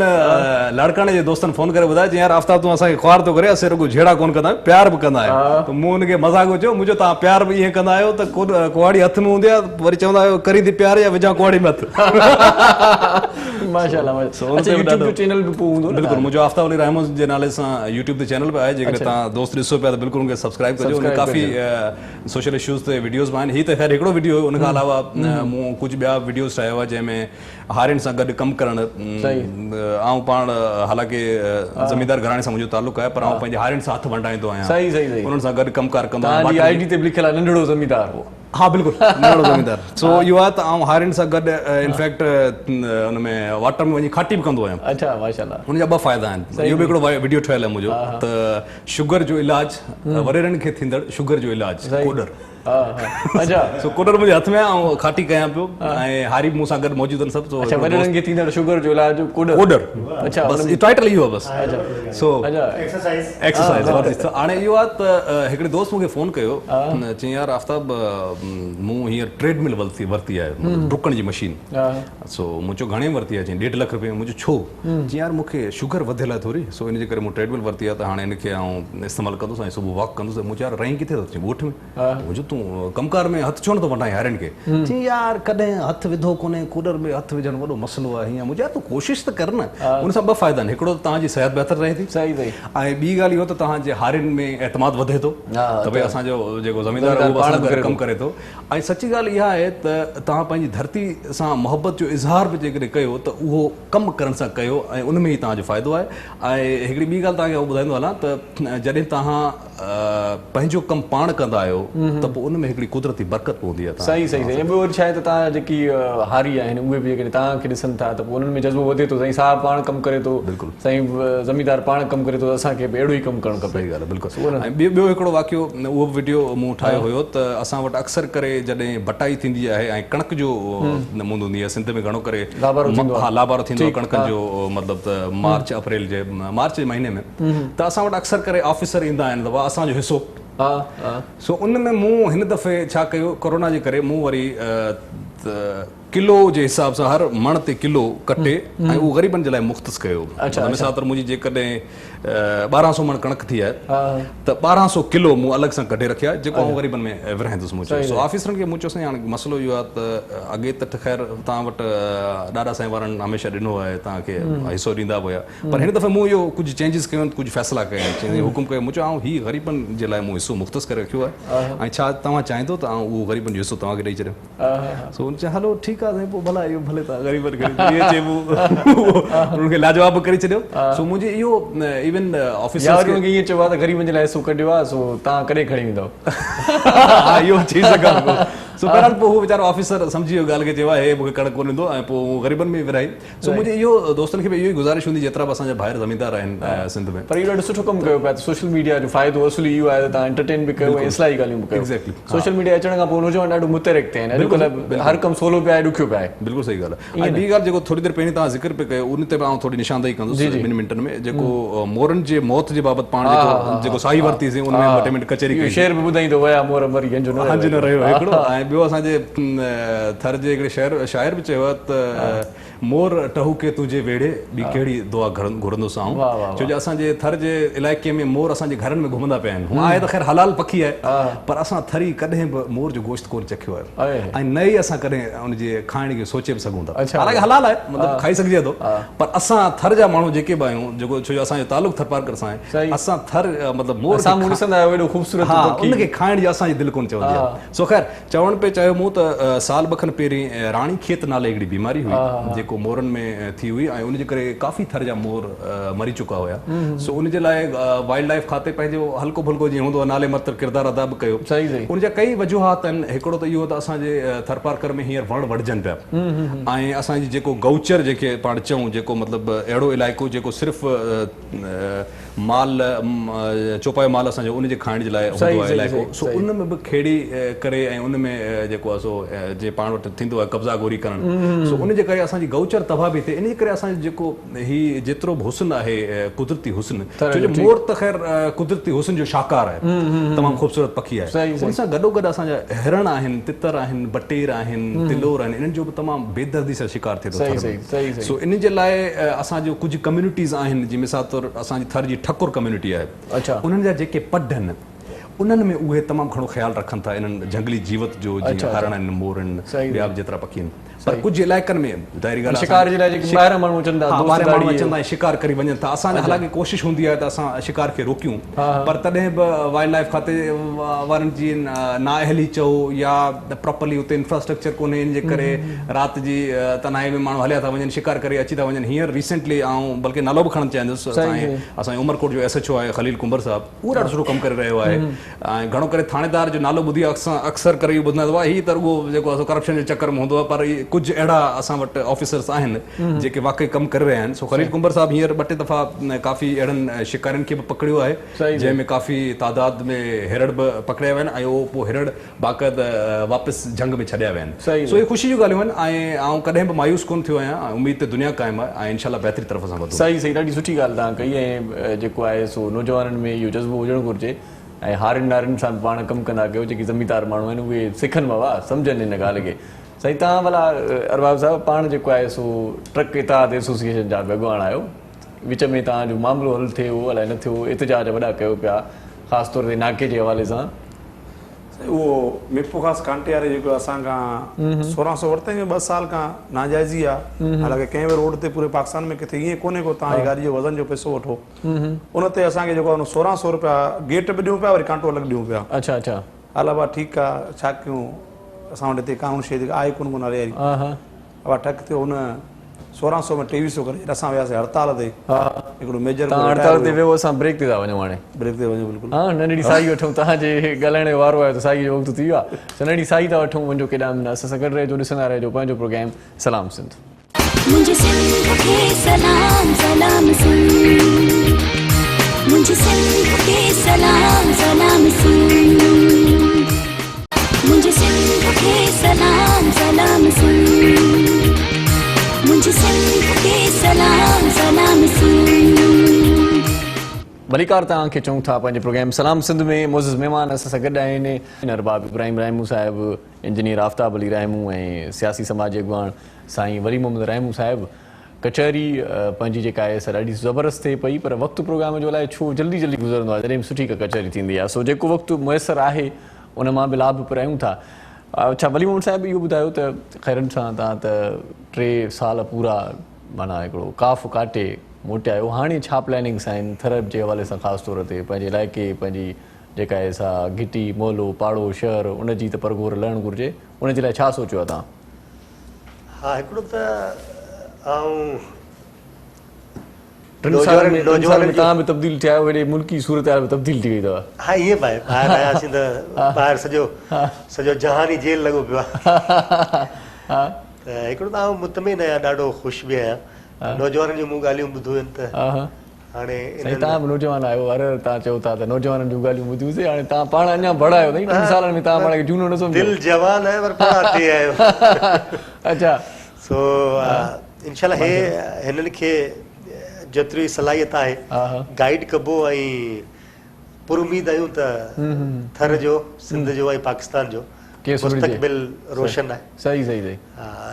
لاڙڪاڻي جي دوستن فون ڪري ٻڌايو چيائين يار آفتاب تون اسان کي خوار ٿو ڪرين اسين رڳو جهيڙا ڪونه ڪندا آهيون پيار به ڪندا آهيون ته مون ان کي مذاق ۾ چيو مون چيو توهان پيار به ائين ڪندا آهيو ته ڪهاڙي هٿ ۾ هوندي آهي وري چوندا آهيو ڪرين ٿي پيار يا وجهان ڪهاڙي ۾ هٿ. ماشاءالله ماشاءالله اڇا يوٽيوب جو چينل به پوء هوندو نه بلڪل منهنجو آفتاب علي راهمون جي نالي سان يوٽيوب تي چينل به آهي جيڪڏهن توهان دوست ڏسو پيا ته بلڪل ان کي سبسڪرائب ڪجو ان ڪافي سوشل اشوز تي وڊيوز به آهن هي ته خير هڪڙو وڊيو هيو ان کان علاوه مون ڪجهه ٻيا وڊيوز ٺاهيا هئا جنهن ۾ هارين سان گڏ ڪم ڪرڻ آئون پاڻ حالانڪه زميندار گهراڻي سان منهنجو تعلق آهي پر آئون پنهنجي هارين سان هٿ ونڊائيندو آهيان انهن سان گڏ ڪم ڪار ڪندو آهيان توهان جي I D تي به لکيل آهي ننڍڙو زميندار ها بلڪل ننڍڙو زميندار سو اهو آهي ته آئون هارين سان گڏ انفيڪٽ ان ۾ واٽر ۾ وڃي کاٽي به ڪندو آهيان. اڇا ماشاءالله. ان جا ٻه فائدا آهن اهو به هڪڙو وڊيو ٺهيل آهي منهنجو ته شگر جو علاج وڏيرن کي ٿيندڙ شگر جو علاج ڪوڏر. اڇا سو ڪوڏر منهنجي هٿ ۾ آهي آئون کاٽي ڪيان پيو ۽ هاري به مون سان گڏ موجود آهن سڀ سو اڇا وڏيرن کي ٿيندڙ شگر جو علاج ڪوڏر. ڪوڏر اڇا بس ٽائيٽل اهو آهي بس سو ايڪسرسائيز ايڪسرسائيز ورزش ته هاڻي اهو آهي ته هڪڙي دوست مون کي فون ڪيو چيائين يار آفتاب مون هينئر ٽريڊ مل ورتي ورتي آهي مطلب ڊڪڻ جي مشين سو مون چيو گهڻي ورتي آهي چيائين ڏيڍ لک روپيه مون چيو ڇو چيائين يار مون کي شگر وڌيل آهي ٿوري سو ان جي ڪري مون ٽريڊ مل ورتي آهي ته هاڻي ان کي آئون استعمال ڪندس ۽ صبح واڪ ڪندس مون چيو يار رهين ڪٿي ٿو چيائين ڳوٺ ۾ مون چيو تون ڪم ڪار ۾ هٿ ڇو نٿو ونڊائين هارين کي؟ چيائين يار ڪڏهن هٿ وڌو ڪونهي، ڪوڏر ۾ هٿ وجهڻ وڏو مسئلو آهي هيئن. مون چيو يار تون ڪوشش ته ڪر نه. ان سان ٻه فائدا آهن، هڪڙو ته توهان جي صحت بهتر رهي ٿي ۽ ٻي ڳالهه اهو ته توهان جي هارين ۾ اعتماد وڌي ٿو ته ڀئي اسان جو جيڪو زميندار آهي اهو به اسان سان گڏ ڪم ڪري ٿو ۽ سچي ڳالهه اها آهي ته توهان پنهنجي ڌرتي سان محبت جو اظهار به جيڪڏهن ڪيو ته اهو ڪم ڪرڻ سان ڪيو ۽ ان ۾ ئي توهان جو فائدو آهي ۽ هڪڙي ٻي ڳالهه توهان کي آئون ٻڌائيندو هلان ته جڏهن توهان پنهنجو ڪم پاڻ ڪندا آهيو ته پوء ان ۾ هڪڙي قدرتي برڪت پوندي آهي. صحيح صحيح صحيح ۽ ٻيو وري ڇا آهي ته توهان جا جيڪي هاري آهن اهي به جيڪڏهن توهان کي ڏسن ٿا ته پوء انهن ۾ جذبو وڌي ٿو سائين صاحب پاڻ ڪم ڪري ٿو بلڪل سائين زميندار پاڻ ڪم ڪري ٿو ته اسان کي به اهڙو ئي ڪم ڪرڻ کپي. صحيح ڳالهه آهي بلڪل ۽ ٻيو ٻيو هڪڙو واقعو اهو به وڊيو مون ٺاهيو هيو ته اسان وٽ اڪثر ڪري جڏهن بٽائي ٿيندي آهي ۽ ڪڻڪ جو مند هوندي آهي سنڌ ۾ گهڻو ڪري لابارو ٿيندو آهي ها لابارو ٿيندو آهي ڪڻڪن جو مطلب ته مارچ اپريل جي مارچ جي مهيني ۾ ته اسان وٽ اڪثر ڪري آفيسر ايندا آهن ته بابا اسان جو حصو سو ان ۾ مون هن دفعي ڇا ڪيو ڪورونا جي ڪري مون وري ڪلو جي حساب سان هر مڻ تي ڪلو ڪٽي ۽ اهو غريبن جي لاء مختص ڪيو مثال طور منهنجي جيڪڏهن 1200 مڻ ڪڻڪ ٿي آهي ته 1200 ڪلو مون الڳ سان ڪڍي رکيا جيڪو آئون غريبن ۾ ورهائيندس مون چيو سو آفيسرن کي مون چيو سائين هاڻي مسئلو اهو آهي ته اڳي ته خير توهان وٽ ڏاڏا سائين وارن هميشه ڏنو آهي توهان کي حصو ڏيندا به هيا پر هن دفعي مون اهو ڪجهه چينجز ڪيون آهن، ڪجهه فيصلا ڪيا آهن، چيائين حڪم ڪيو، مون چيو آئون هي غريبن جي لاء مون حصو مختص ڪري رکيو آهي ۽ ڇا توهان چاهيندو ته آئون اهو غريبن جو حصو توهان کي ڏئي ڇڏيان؟ سو هن چيو هلو ٺيڪ آهي سائين پوء ڀلا اهو ڀلي توهان غريبن کي ڏيو. ائين چئي مون انهن کي لاجواب به ڪري ڇڏيو. سو منهنجي اهو ايون آفيسرز يا وري کي انهن کي ائين چئبو آهي ته غريبن جي لاء حصو ڪڍيو آهي سو توهان ڪڏهن کڻي ويندؤ؟ ها اهو چئي سگهان ٿو. سو بهرحال پوء هو ويچارو آفيسر سمجهي ويو ڳالهه کي چيو آهي هي مون کي ڪڻڪ ڪونه ڏيندو ۽ پوء مون غريبن ۾ ورهائي. سو منهنجي اهو دوستن کي به اهو ئي گذارش هوندي جيترا به اسان جا ڀائر زميندار آهن سنڌ ۾. پر اهو ڏاڍو سٺو ڪم ڪيو پيا ته سوشل ميڊيا جو فائدو اصل ئي اهو آهي ته توهان انٽرٽين به ڪيو ۽ اصلاحي ڳالهيون به ڪيو. سوشل ميڊيا اچڻ کان پوء نوجوان ڏاڍو متحرڪ ٿيا آهن اڄڪلهه هر ڪم سولو پيو آهي ڏکيو پيو آهي. بلڪل صحيح ڳالهه آهي ۽ ٻي ڳالهه جيڪو ٿوري دير پهرين توهان ذڪر پئي ڪيو ان تي به آئون ٿوري نشاندهي ڪندس ٻن منٽن ۾ جيڪو مورن جي موت جي بابت پاڻ جيڪو جيڪو ساهي ورتي سين ان ۾ ٻه ٽي منٽ ڪچهري ڪئي اهو شعر به ٻڌائيندو ويا مور مري هنج نه رهيو هنج نه رهيو هڪڙو ۽ ٻيو اسان جي ٿر جي هڪڙي شعر شاعر به چيو آهي ته مور ٽهوڪي تنهنجي ويڙهي ٻي ڪهڙي دعا گهرندس آئون ڇو جو اسان جي ٿر جي علائقي ۾ مور اسان جي گهرن ۾ گهمندا پيا آهن هونء آهي ته خير حلال پکي آهي پر اسان ٿري ڪڏهن به مور جو گوشت ڪونه چکيو آهي ۽ نه ئي اسان ڪڏهن ان جي کائڻ کي سوچي به سگهون ٿا حالانڪه حلال آهي مطلب کائي سگهجي ٿو پر اسان ٿر جا ماڻهو جيڪي به آهيون جيڪو ڇو جو اسان جو تعلق ٿرپارڪر سان آهي اسان ٿر مطلب مور کي ان کي کائڻ جي اسان جي دل ڪونه چوندي آهي سو خير چوڻ پئي چاهيو مون ته سال ٻه کن پهرين راڻي کيت نالي هڪڙي بيماري هئي جيڪو مورن ۾ ٿي هئي ۽ ان جي ڪري ڪافي ٿر جا مور مري چڪا هيا سو ان جي لاء وائلڊ لائيف کاتي پنهنجو هلڪو ڦلڪو جيئن هوندو آهي نالي ماتر ڪردار ادا به ڪيو ان جا ڪئي وجوهات آهن هڪڙو ته اهو ته اسان جي ٿرپارڪر ۾ هينئر وڻ وڍجن پيا ۽ اسان جي جيڪو گئوچر جيڪي پاڻ چئون جيڪو مطلب اهڙو علائقو جيڪو صرف مال چوپايو مال اسان جو ان جي کائڻ جي لاء هوندو آهي علائقو سو ان ۾ به کيڙي ڪري ۽ ان ۾ جيڪو آهي سو جي پاڻ وٽ ٿيندو آهي قبضا گوري ڪرڻ سو ان جي ڪري اسان جي گئوچر تباهه به ٿئي ان جي ڪري اسان جو جيڪو هي جيترو به حسن آهي قدرتي حسن ڇو جو مور ته خير قدرتي حسن جو شاهڪار آهي تمام خوبصورت پکي آهي ان سان گڏو گڏ اسان جا هرڻ آهن تتر آهن بٽير آهن تلور آهن انهن جو به تمام بيدردي سان شڪار ٿئي ٿو ٿر ۾ سو ان جي لاء اسان جو ڪجهه ڪميونٽيز آهن جي مثال طور اسان جي ٿر جي ٺڪر ڪميونٽي آهي انهن جا جيڪي پڊ آهن انهن ۾ اهي تمام گهڻو خيال رکن ٿا انهن جهنگلي جيوت جو جيئن هرڻ آهن مور آهن ٻيا به جيترا پکي آهن پر ڪجهه علائقن ۾ ظاهري ڳالهه آهي شڪار جي لاء جيڪي ٻاهران ماڻهو اچن ٿا دوست ٻاهران ماڻهو اچن ٿا ۽ شڪار ڪري وڃن ٿا اسان حالانڪه ڪوشش هوندي آهي ته اسان شڪار کي روڪيون پر تڏهن به وائلڊ لائف کاتي وارن جي نااهلي چئو يا پراپرلي اتي انفراسٽرڪچر ڪونهي ان جي ڪري رات جي تنهائي ۾ ماڻهو هليا ٿا وڃن شڪار ڪري اچي ٿا وڃن هينئر ريسينٽلي آئون بلڪه نالو به کڻڻ چاهيندس اسان جي عمرڪوٽ جو ايس ايڇ او آهي خليل ڪنڀر صاحب اهو ڏاڍو سٺو ڪم ڪري رهيو آهي ۽ گهڻو ڪري ٿاڻيدار جو نالو ٻڌي اڪثر ڪري اهو ٻڌندا آهيون ته هي ته رڳو جيڪو آهي سو ڪرپشن جي چڪر ۾ هوندو آهي پر ڪجهه اهڙا اسان وٽ آفيسرس آهن جيڪي واقعي ڪم ڪري رهيا آهن سو خليل ڪنڀر صاحب هينئر ٻه ٽي دفعا ڪافي اهڙن شڪارين کي به پڪڙيو آهي جنهن ۾ ڪافي تعداد ۾ هرڙ به پڪڙيا ويا آهن ۽ اهو پوء هرڙ باقاعده واپس جهنگ ۾ ڇڏيا ويا آهن سو اهي خوشي جون ڳالهيون آهن ۽ آئون ڪڏهن به مايوس ڪونه ٿيو آهيان ۽ اميد تي دنيا قائم آهي ۽ انشاء الله بهتري طرف اسان وڌون. صحيح صحيح ڏاڍي سٺي ڳالهه توهان ڪئي ۽ جيڪو آهي سو نوجوانن ۾ اهو جذبو هجڻ گهرجي ۽ هارين نارين سان به پاڻ ڪم ڪندا ڪيو جيڪي زميندار ماڻهو آهن اهي سکن بابا سمجهن ان ڳالهه کي سائين توهان ڀلا ارباب صاحب پاڻ جيڪو آهي سو ٽرڪ اتحاد ايسوسيئيشن جا به اڳواڻ آهيو وچ ۾ توهان جو معاملو حل ٿيو الائي نه ٿيو احتجاج وڏا ڪيو پيا خاص طور تي ناڪي جي حوالي سان. سائين اهو ميرپورخاص ڪانٽي واري جيڪو اسان کان 16 سو ورتائين اهو ٻه سال کان ناجائزي آ حالانڪه ڪنهن به روڊ تي پوري پاڪستان ۾ ڪٿي ائين ڪونهي ڪو توهان جي گاڏي جو وزن جو پئسو وٺو ان تي اسان کي جيڪو آ 16 سو روپيا گيٽ به ڏيون پيا وري ڪانٽو الڳ ڏيون پيا. اڇا اڇا. هل ابا ٺيڪ آ ڇا ڪيون اسان وٽ هتي قانون شيء جيڪا آهي ڪونه ڪو ناري واري. ابا ٺڪ ٿيو هن 16 سو ۾ 23 سو ڪري ڇڏيا اسان وياسين هڙتال تي هڪڙو ميجر توهان هڙتال تي ويو اسان بريڪ تي ٿا وڃون هاڻي بريڪ تي وڃون بلڪل ها ننڍڙي ساهي وٺون توهان جي ڳالهائڻ جو وارو آيو ته ساهي جو وقت ٿي ويو آهي سو ننڍڙي ساهي ٿا وٺون وڃجو ڪيڏانهن به نه اسان سان گڏ رهجو ڏسندا رهجو پنهنجو پروگرام سلام سنڌ. منهنجي سنڌ کي سلام سلام سنڌ منهنجي سنڌ کي سلام سلام سنڌ منهنجي سنڌ کي سلام سلام سنڌ منهنجي سنڌ کي سلام سلام سنڌ. ڀليڪار توهان کي چئون ٿا پنهنجي پروگرام سلام سنڌ ۾ معزز مهمان اسان سان گڏ آهن ارباب ابراهيم راهمون صاحب، انجنيئر آفتاب علي راهمون ۽ سياسي سماجي اڳواڻ سائين ولي محمد راهمون صاحب. ڪچهري پنهنجي جيڪا آهي سا ڏاڍي زبردست ٿئي پئي پر وقت پروگرام جو الائي ڇو جلدي جلدي گذرندو آهي جڏهن به سٺي ڪا ڪچهري ٿيندي آهي سو جيڪو وقت ميسر آهي ان مان به لاڀ پرايون ٿا. اڇا ولي محمد صاحب اهو ٻڌايو ته خيرن سان توهان ته ٽي سال پورا معنيٰ هڪڙو ڪاف ڪاٽي موٽيا آهيو هاڻي ڇا پلاننگس آهن ٿر جي حوالي سان خاص طور تي پنهنجي علائقي پنهنجي جيڪا آهي سا گهٽي محلو پاڙو شهر ان جي ته پرگهور لهڻ گهرجي ان جي لاء ڇا سوچيو آهي توهان؟ ها هڪڙو ته آئون ٽن سالن ۾ ٽن سالن ۾ توهان به تبديل ٿيا آهيو هيڏي ملڪي صورتحال به تبديل ٿي وئي اٿو. ها ائين به آهي ٻاهر آياسين ته ٻاهر سڄو سڄو جهان ئي جيل لڳو پيو آهي ته هڪڙو ته آئون مطمئن آهيان ڏاڍو خوش به آهيان نوجوانن جون مون ڳالهيون ٻڌيون آهن ته هاڻي سائين توهان به نوجوان آهيو هر هر توهان چئو ٿا ته نوجوانن جون ڳالهيون ٻڌيون سي هاڻي توهان پاڻ اڃا ڀڙ آهيو سائين ٽن سالن ۾ توهان پاڻ کي جهونو نه سمجهو دل جوان آهي پر پاڻ ٽي آهيو اڇا سو انشاء الله هي هنن کي جيتري صلاحيت آهي گائيڊ ڪبو ۽ پر اميد آهيون ته ٿر جو سنڌ جو ۽ پاڪستان جو مستقبل روشن آهي. صحيح صحيح صحيح.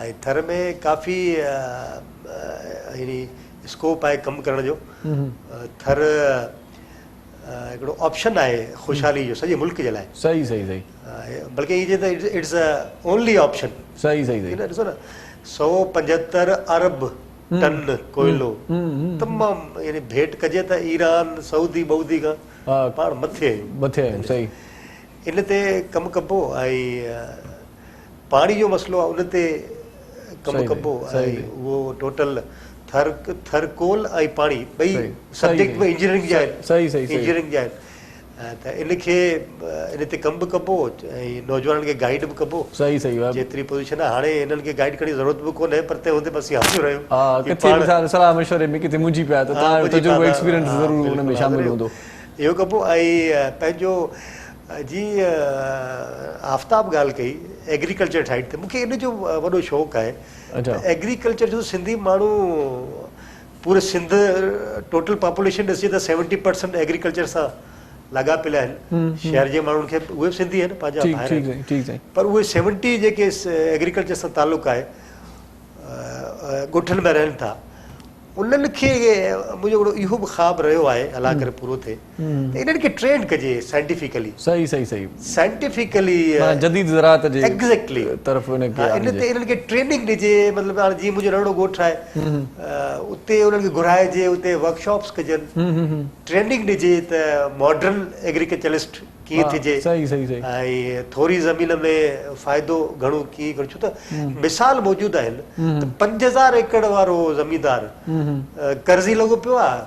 ۽ ٿر ۾ ڪافي يعني اسڪوپ آهي ڪم ڪرڻ جو. ٿر هڪڙو آپشن آهي خوشحالي جو سڄي ملڪ جي لاء. صحيح صحيح صحيح. بلڪه ائين چئي ته it's a only option. صحيح صحيح صحيح. ڏسو نه 175 ارب ٽن ڪوئلو تمام يعني ڀيٽ ڪجي ته ايران سعودي بعودي کان پاڻ مٿي آهيون. مٿي آهيون صحيح. ان تي ڪم ڪبو ۽ پاڻي جو مسئلو آهي ان تي ڪم ڪبو ۽ اهو ٽوٽل ٿر ٿر ڪول ۽ پاڻي ٻئي سبجيڪٽ به انجنيئرنگ جا آهن. صحيح صحيح انجنيئرنگ جا آهن. ته ان کي ان تي ڪم به ڪبو ۽ نوجوانن کي گائيڊ به ڪبو. صحيح صحيح. جيتري پوزيشن آهي هاڻي انهن کي گائيڊ ڪرڻ جي ضرورت به ڪونهي پر تنهن هوندي به اسين حاضر آهيون. ها ڪٿي به صلاح مشوري ۾ ڪٿي منجهي پيا ته توهان جو تجربو ايڪسپيرينس ضرور ان ۾ شامل هوندو. اهو ڪبو ۽ پنهنجو جي آفتاب ڳالهه ڪئي ايگريڪلچر سائيڊ تي مون کي ان جو وڏو شوق آهي ته ايگريڪلچر جو سنڌي ماڻهو پوري سنڌ ٽوٽل پاپوليشن ڏسجي ته سيونٽي پرسنٽ ايگريڪلچر سان لاڳاپيل آهن شهر جي ماڻهن کي اهي به سنڌي آهن پنهنجا ڀائر آهن پر اهي سيونٽي جيڪي ايگريڪلچر سان تعلق آهي ڳوٺن ۾ رهن ٿا انهن کي منهنجو هڪڙو اهو به خواب رهيو آهي الله ڪري پورو ٿئي ته انهن کي ٽرينڊ ڪجي سائنٽيفڪلي. صحيح صحيح صحيح. سائنٽيفڪلي. معنيٰ جديد زراعت جي ايگزيڪٽلي طرف انهن کي ان تي انهن کي ٽريننگ ڏجي مطلب هاڻي جيئن منهنجو ننڍڙو ڳوٺ آهي اتي انهن کي گهرائجي اتي ورڪشاپس ڪجن ٽريننگ ڏجي ته ماڊرن ايگريڪلچرسٽ ڪيئن ٿجي صحيح صحيح صحيح ۽ ٿوري زمين ۾ فائدو گهڻو ڪيئن ڪريون ڇو ته مثال موجود آهن ته 5000 ايڪڙ وارو زميندار قرضي لڳو پيو آهي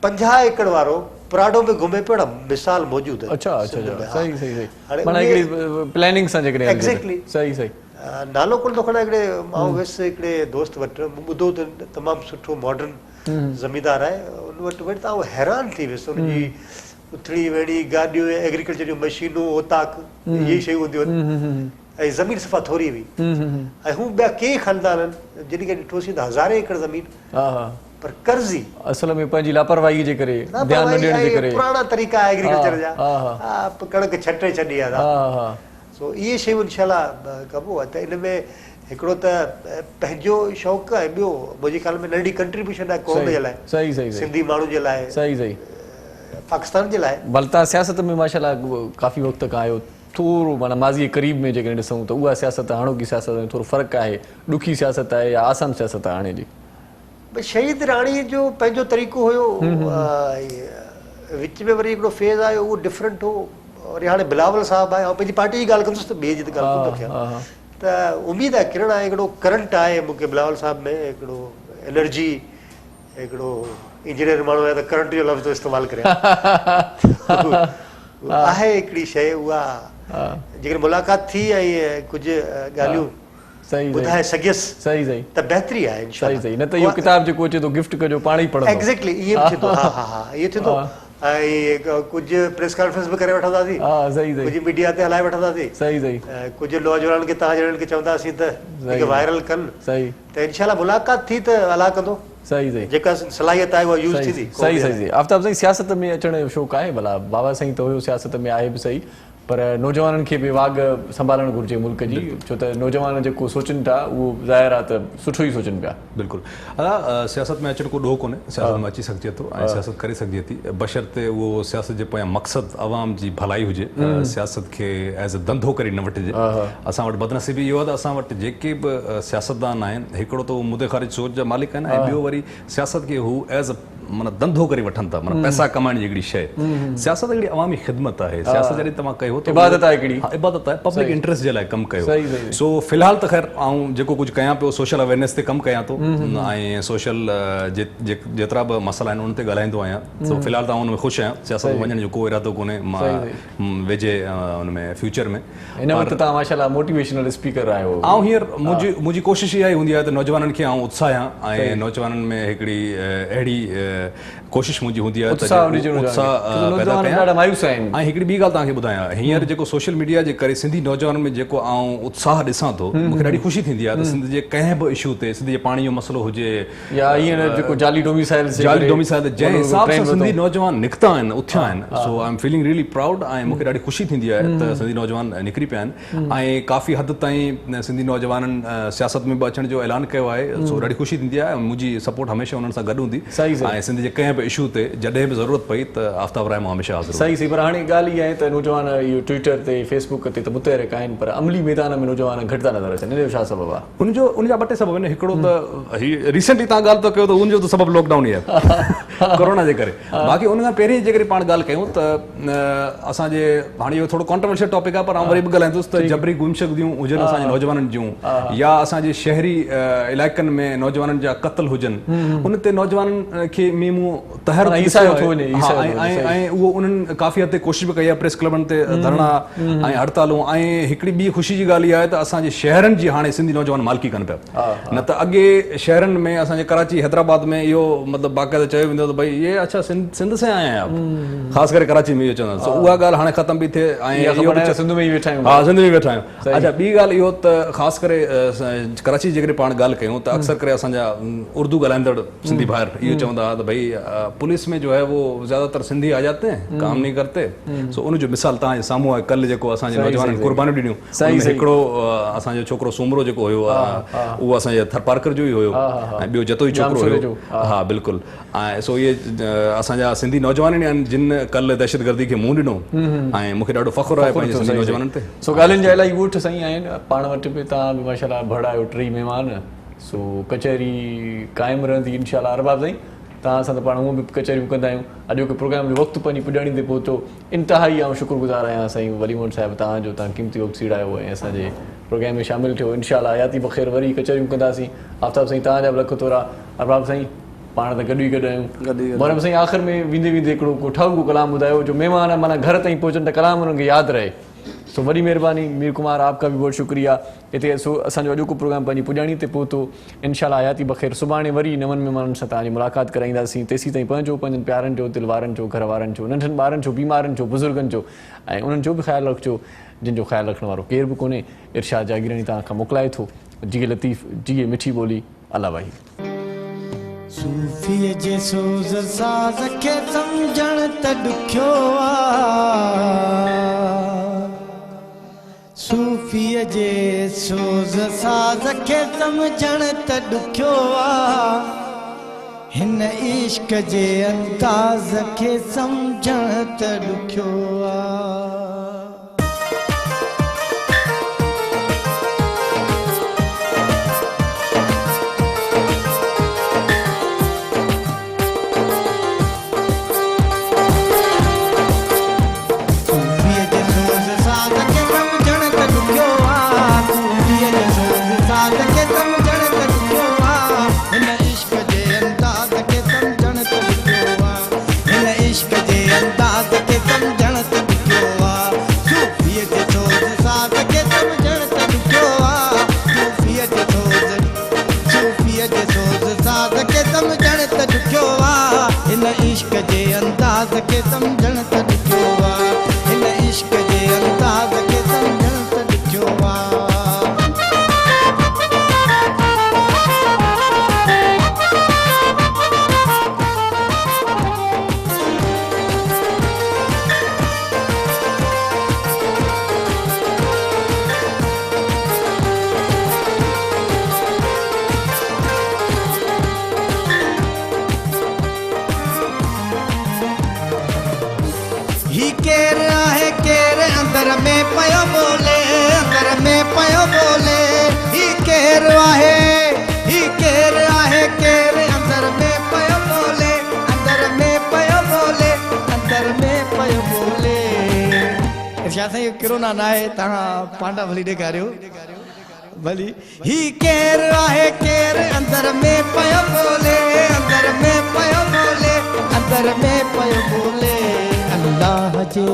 50 ايڪڙ وارو پراڊو ۾ گهمي پيو اهڙا مثال موجود آهن. اڇا اڇا اڇا صحيح صحيح صحيح معنيٰ هڪڙي پلاننگ سان جيڪڏهن هلجي ايگزيڪٽلي صحيح صحيح نالو ڪونه ٿو کڻان هڪڙي آئون ويس هڪڙي دوست وٽ مون ٻڌو ته تمام سٺو ماڊرن زميندار آهي ان وٽ ويٺ ته آئون حيران ٿي ويس ان جي اٿڻي ويهڻي گاڏيون ايگريڪلچر جون مشينون اوطاق اهي ئي شيون هونديون آهن ۽ زمين صفا ٿوري هئي ۽ هو ٻيا ڪيئي خاندان آهن جن کي ڏٺوسين ته هزارين ايڪڙ زمين پر قرضي. اصل ۾ پنهنجي لاپرواهي جي ڪري ڌيان نه ڏيڻ جي ڪري. پراڻا طريقا ايگريڪلچر جا ڪڻڪ ڇٽي ڇڏي آ سو اهي شيون انشاء الله ڪبو ته ان ۾ هڪڙو ته پنهنجو شوق ۽ ٻيو منهنجي خيال ۾ ننڍي ڪنٽريبيوشن آهي قوم جي لاء صحيح صحيح سنڌي ماڻهن جي لاء صحيح صحيح پاڪستان جي لاء. ڀل توهان سياست ۾ ماشاء الله ڪافي وقت کان آهيو ٿورو معنيٰ ماضي قريب ۾ جيڪڏهن ڏسون ته اها سياست هاڻوڪي سياست ۾ ٿورو فرق آهي ڏکي سياست آهي يا آسان سياست آهي هاڻي جي. شهيد راڻي جو پنهنجو طريقو هيو وچ ۾ وري هڪڙو فيز آيو اهو ڊفرنٽ هو وري هاڻي بلاول صاحب آهي آئون پنهنجي پارٽي جي ڳالهه ڪندس ته ٻئي جي ته ڳالهه ڪونه ٿو ڪيان ته اميد آهي ڪرڻ آهي هڪڙو ڪرنٽ آهي مون کي بلاول صاحب ۾ هڪڙو انرجي هڪڙو انجنيئر ماڻهو آهي ته ڪرنٽ جو لفظ ٿو استعمال ڪريان آهي هڪڙي شيء اها جيڪڏهن ملاقات ٿي ۽ ڪجهه ڳالهيون صحيح ٻڌائي سگهيس صحيح صحيح ته بهتري آهي انشاء الله. صحيح صحيح نه ته اهو ڪتاب جيڪو اچي ٿو گفٽ ڪجو پاڻ ئي پڙهندو. ايگزيڪٽلي ائين به ٿيندو ها ها ها ائين ٿيندو ۽ ڪجهه پريس ڪانفرنس به ڪري وٺنداسين ها صحيح صحيح ڪجهه ميڊيا تي هلائي وٺنداسين صحيح صحيح ڪجهه نوجوانن کي توهان جهڙن کي چونداسين ته جيڪي وائرل ڪن صحيح ته انشاء الله ملاقات ٿي ته الله ڪندو صحيح صحيح جيڪا صلاحيت آهي اها يوز ٿيندي صحيح صحيح صحيح آفتاب سائين سياست ۾ اچڻ جو شوق آهي ڀلا بابا سائين ته هيو سياست ۾ آهي به صحيح پر نوجوانن کي به واڳ سنڀالڻ گهرجي ملڪ جي ڇو ته نوجوان جيڪو سوچن ٿا اهو ظاهر آهي ته سٺو ئي سوچن پيا. بلڪل ادا سياست ۾ اچڻ ڪو ڏوهه ڪونهي سياست ۾ اچي سگهجي ٿو ۽ سياست ڪري سگهجي ٿي بشرطي اهو سياست جي پويان مقصد عوام جي ڀلائي هجي سياست کي ايز اي ڌنڌو ڪري نه وٺجي اسان وٽ بدنصيبي اهو آهي ته اسان وٽ جيڪي به سياستدان آهن هڪڙو ته اهو مدي خارج سوچ جا مالڪ آهن ۽ ٻيو وري سياست کي هو ايز اي معنيٰ ڌنڌو ڪري وٺن ٿا معنيٰ پئسا ڪمائڻ جي هڪڙي شيء سياست هڪڙي عوامي خدمت آهي سياست جڏهن توهان ڪيو ته عبادت آهي هڪڙي ها عبادت آهي پبلڪ انٽريسٽ جي لاء ڪم ڪيو سو في الحال ته خير آئون جيڪو ڪجهه ڪيان پيو سوشل اويرنيس تي ڪم ڪيان ٿو ۽ سوشل جيترا به مسئلا آهن انهن تي ڳالهائيندو آهيان سو في الحال ته آئون ان ۾ خوش آهيان سياست ۾ وڃڻ جو ڪو ارادو ڪونهي مان ويجهي ان ۾ فيوچر ۾ هن وقت توهان ماشاءالله موٽيويشنل اسپيڪر آهيو. آئون هينئر منهنجي منهنجي ڪوشش اها ئي هوندي آهي ته نوجوانن کي آئون اتساهيان ۽ نوجوانن ۾ هڪڙي اهڙي ڪوشش منهنجي هوندي آهي ته اتساهه پيدا ڪيان ڏاڍا مايوس آهن. ۽ هڪڙي ٻي ڳالهه توهان کي ٻڌايان هينئر جيڪو سوشل ميڊيا جي ڪري سنڌي نوجوانن ۾ جيڪو آئون اتساهه ڏسان ٿو مون کي ڏاڍي خوشي ٿيندي آهي ته سنڌ جي ڪنهن به اشو تي سنڌ جي پاڻي جو مسئلو هجي يا هينئر جيڪو جعلي ڊوميسائلز جي جعلي ڊوميسائل تي جنهن حساب سان سنڌي نوجوان نڪتا آهن اٿيا آهن so I am feeling really proud ۽ مون کي ڏاڍي خوشي ٿيندي آهي ته سنڌي نوجوان نڪري پيا آهن ۽ ڪافي حد تائين سنڌي نوجوانن سياست ۾ به اچڻ جو اعلان ڪيو آهي سو ڏاڍي خوشي ٿيندي آهي ۽ منهنجي سپورٽ هميشه انهن سان گڏ هوندي ۽ سنڌ جي ڪنهن به اشو تي جڏهن به ضرورت پئي ته آفتاب راهمون هميشه حاضر هوندو. صحيح صحيح پر هاڻي ڳالهه اها آهي ته نوجوان اهو ٽوئيٽر تي فيس بڪ تي ته متحرڪ آهن پر عملي ميدان ۾ نوجوان گهٽ ٿا نظر اچن ان جو ڇا سبب آهي؟ ان جو ان جا ٻه ٽي سبب آهن هڪڙو ته هي ريسنٽلي توهان ڳالهه ٿا ڪيو ته ان جو ته سبب لاڪ ڊائون ئي آهي ڪورونا جي ڪري باقي ان کان پهرين جيڪڏهن پاڻ ڳالهه ڪيون ته اسان جي هاڻي اهو ٿورو ڪانٽروورشل ٽاپڪ آهي پر آئون وري به ڳالهائيندس ته جبري گمشدگيون هجن اسان جي نوجوانن جون يا اسان جي شهري علائقن ۾ نوجوانن جا قتل هجن ان تي نوجوانن کي ۾ مون تحرڪ ڏسيو آهي ها ۽ ۽ اهو انهن ڪافي حد تائين ڪوشش به ڪئي آهي پريس ڪلبن تي ڌرڻا ۽ هڙتالون ۽ هڪڙي ٻي خوشي جي ڳالهه اها آهي ته اسان جي شهرن جي هاڻي سنڌي نوجوان مالڪي ڪن پيا نه ته اڳي شهرن ۾ اسان جي ڪراچي حيدرآباد ۾ اهو مطلب باقاعده چيو ويندو ته ڀئي اهي اڇا سنڌ سنڌ سي آيا هين آپ خاص ڪري ڪراچي ۾ اهو چوندا سو اها ڳالهه هاڻي ختم به ٿئي ۽ اهو به سنڌ ۾ ئي ويٺا آهيون ها سنڌ ۾ ويٺا آهيون اڇا ٻي ڳالهه اهو ته خاص ڪري ڪراچي جي جيڪڏهن پاڻ ڳالهه ڪيون ته اڪثر ڪري اسان جا اردو ڳالهائيندڙ سنڌي ڀائر اهو چوندا هئا ته ڀئي پوليس ۾ جو هي وو زياده تر سنڌي آ جاتي هين ڪام نهين ڪرتي سو ان جو مثال توهان جي سامهون آهي ڪلهه جيڪو اسان جي نوجوانن قربانيون ڏنيون ان ۾ هڪڙو اسان جو ڇوڪرو سومرو جيڪو هيو اهو اسان جي ٿرپارڪر جو ئي هيو ۽ ٻيو جتوئي ڇوڪرو هيو ها بلڪل ۽ سو اهي اسان جا سنڌي نوجوان ئي آهن جن ڪلهه دهشتگردي کي منهن ڏنو ۽ مون کي ڏاڍو فخر آهي پنهنجي سنڌي نوجوانن تي. سو ڳالهين جا الاهي ڳوٺ سائين آهن پاڻ وٽ به توهان به ماشاءالله ڀڙ آهيو ٽئي مهمان سو ڪچهري قائم رهندي انشاء الله ارباب سائين توهان سان ته پاڻ هونء به ڪچهريون ڪندا آهيون اڄوڪي پروگرام جو وقت پنهنجي پڄاڻي تي پهتو انتهائي آئون شڪر گذار آهيان سائين ولي محمد صاحب توهان جو توهان قيمتي وقت سيڙايو ۽ اسان جي پروگرام ۾ شامل ٿيو انشاء الله حياتي بخير وري ڪچهريون ڪنداسين آفتاب سائين توهان جا به لک ٿورا ارباب سائين پاڻ ته گڏ ئي گڏ آهيون محرم سائين آخر ۾ ويندي ويندي هڪڙو ڪو ٺاهوڪو ڪلام ٻڌايو جو مهمان معنيٰ گهر تائين پهچن ته ڪلام انهن کي ياد رهي سو وڏي مهرباني مير ڪمار آپ ڪا به بهت شڪريه هتي سو اسان جو اڄوڪو پروگرام پنهنجي پڄاڻي تي پهتو انشاء الله حياتي بخير سڀاڻي وري نون مهمانن سان توهان جي ملاقات ڪرائينداسين تيسين تائين پنهنجو پنهنجن پيارن جو دل وارن جو گهر وارن جو ننڍن ٻارن جو بيمارن جو بزرگن جو ۽ انهن جو به خيال رکجو جن جو خيال رکڻ وارو ڪير به ڪونهي ارشاد جاگيراڻي توهان کان موڪلائي ٿو جيئي لطيف جيئي مٺي ٻولي الله واهي. صوفيء جي سوز ساز کي سمجهڻ ته ڏکيو آ. صوفيء جي سوز ساز کي سمجهڻ ته ڏکيو آ. هن عشق جي انداز کي سمجهڻ ته ڏکيو آ. صوفيء جي سوز ساز کي سمجهڻ ته ڏکيو آ صوفيء جي سوز ساز کي سمجهڻ ته ڏکيو آ هن عشق جي انداز کي سمجهڻ ته ڏکيو آ هن عشق جي انداز کي سمجهڻ ته ڏکيو آ صوفيء جي سوز ساز کي سمجهڻ ته ڏکيو آ صوفيء جي سوز صوفيء جي سوز ساز کي سمجهڻ ته ڏکيو آ هن عشق جي انداز کي سمجهڻ ته ڏکيو آ هن عشق جي انداز کي سمجهڻ ته ڏکيو آ. هي ڪير آهي ڪير اندر ۾ پيو ٻولي اندر ۾ پيو ٻولي هي ڪير آهي هي ڪير آهي ڪير اندر ۾ پيو ٻولي اندر ۾ پيو ٻولي اندر ۾ پيو ٻولي. ارشاد سائين اهو ڪرونا ناهي توهان پانڊا ڀلي ڏيکاريو ڀلي. هي ڪير آهي ڪير اندر ۾ پيو ٻولي اندر ۾ پيو ٻولي اندر ۾ پيو ٻولي الله جي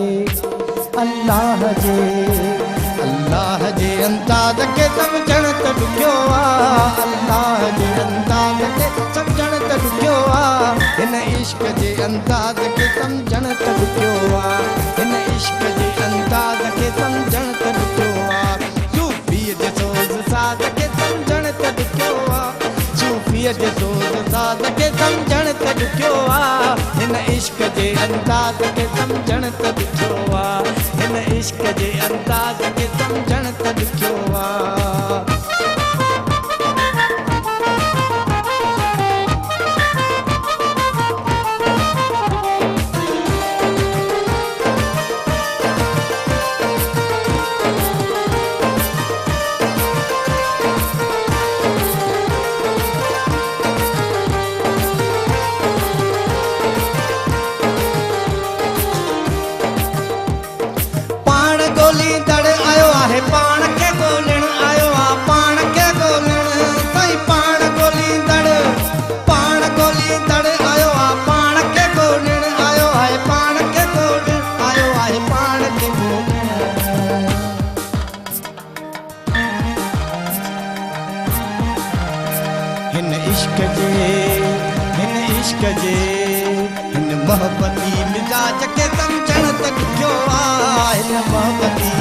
الله جي الله جي انداز کي سمجهڻ ته ڏکيو آ الله جي انداز کي سمجهڻ ته ڏکيو آ هن عشق جي انداز کي سمجهڻ ته ڏکيو آ هن عشق جي انداز کي سمجهڻ ته ڏکيو آ صوفيء جي سوز ساز کي سمجهڻ ته ڏکيو آ صوفيء جي سوز ساز کي سمجهڻ ته ڏکيو آ هن عشق جي انداز کي سمجهڻ ته ڏکيو آ هن عشق جي انداز کي سمجهڻ ته ڏکيو آ. پاڻ ڳوليندڙ آيو آهي پاڻ کي ڳولڻ آيو آ پاڻ کي ڳولڻ سائين پاڻ ڳوليندڙ پاڻ ڳوليندڙ آيو آ. عشق جي هن محبتي مزاج کي سمجهڻ ته ڏکيو آ هن محبتي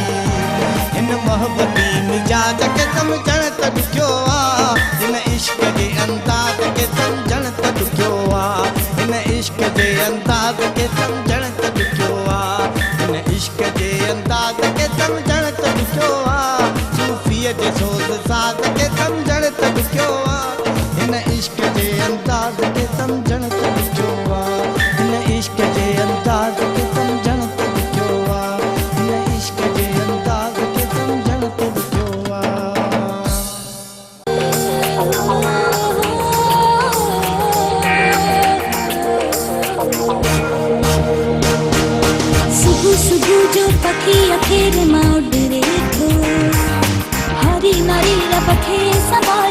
هن محبتي مزاج کي سمجهڻ ته ڏکيو آ هن عشق جي انداز کي سمجهڻ ته ڏکيو آ هن عشق جي انداز کي سمجهڻ ته ڏکيو آ هن عشق جي انداز کي سمجهڻ ته ڏکيو آ صوفيء جي سوز ساز کي سمجهڻ ته ڏکيو آ هن عشق جي انداز کي سمجهڻ ته ڏکيو آ هن عشق جي انداز کي سمجهڻ ته ڏکيو آ هن عشق جي انداز کي سمجهڻ ته ڏکيو آ. صبح صبح جو پکي اکير مان اڏري ٿو، هري ناري رب کي سنڀالي.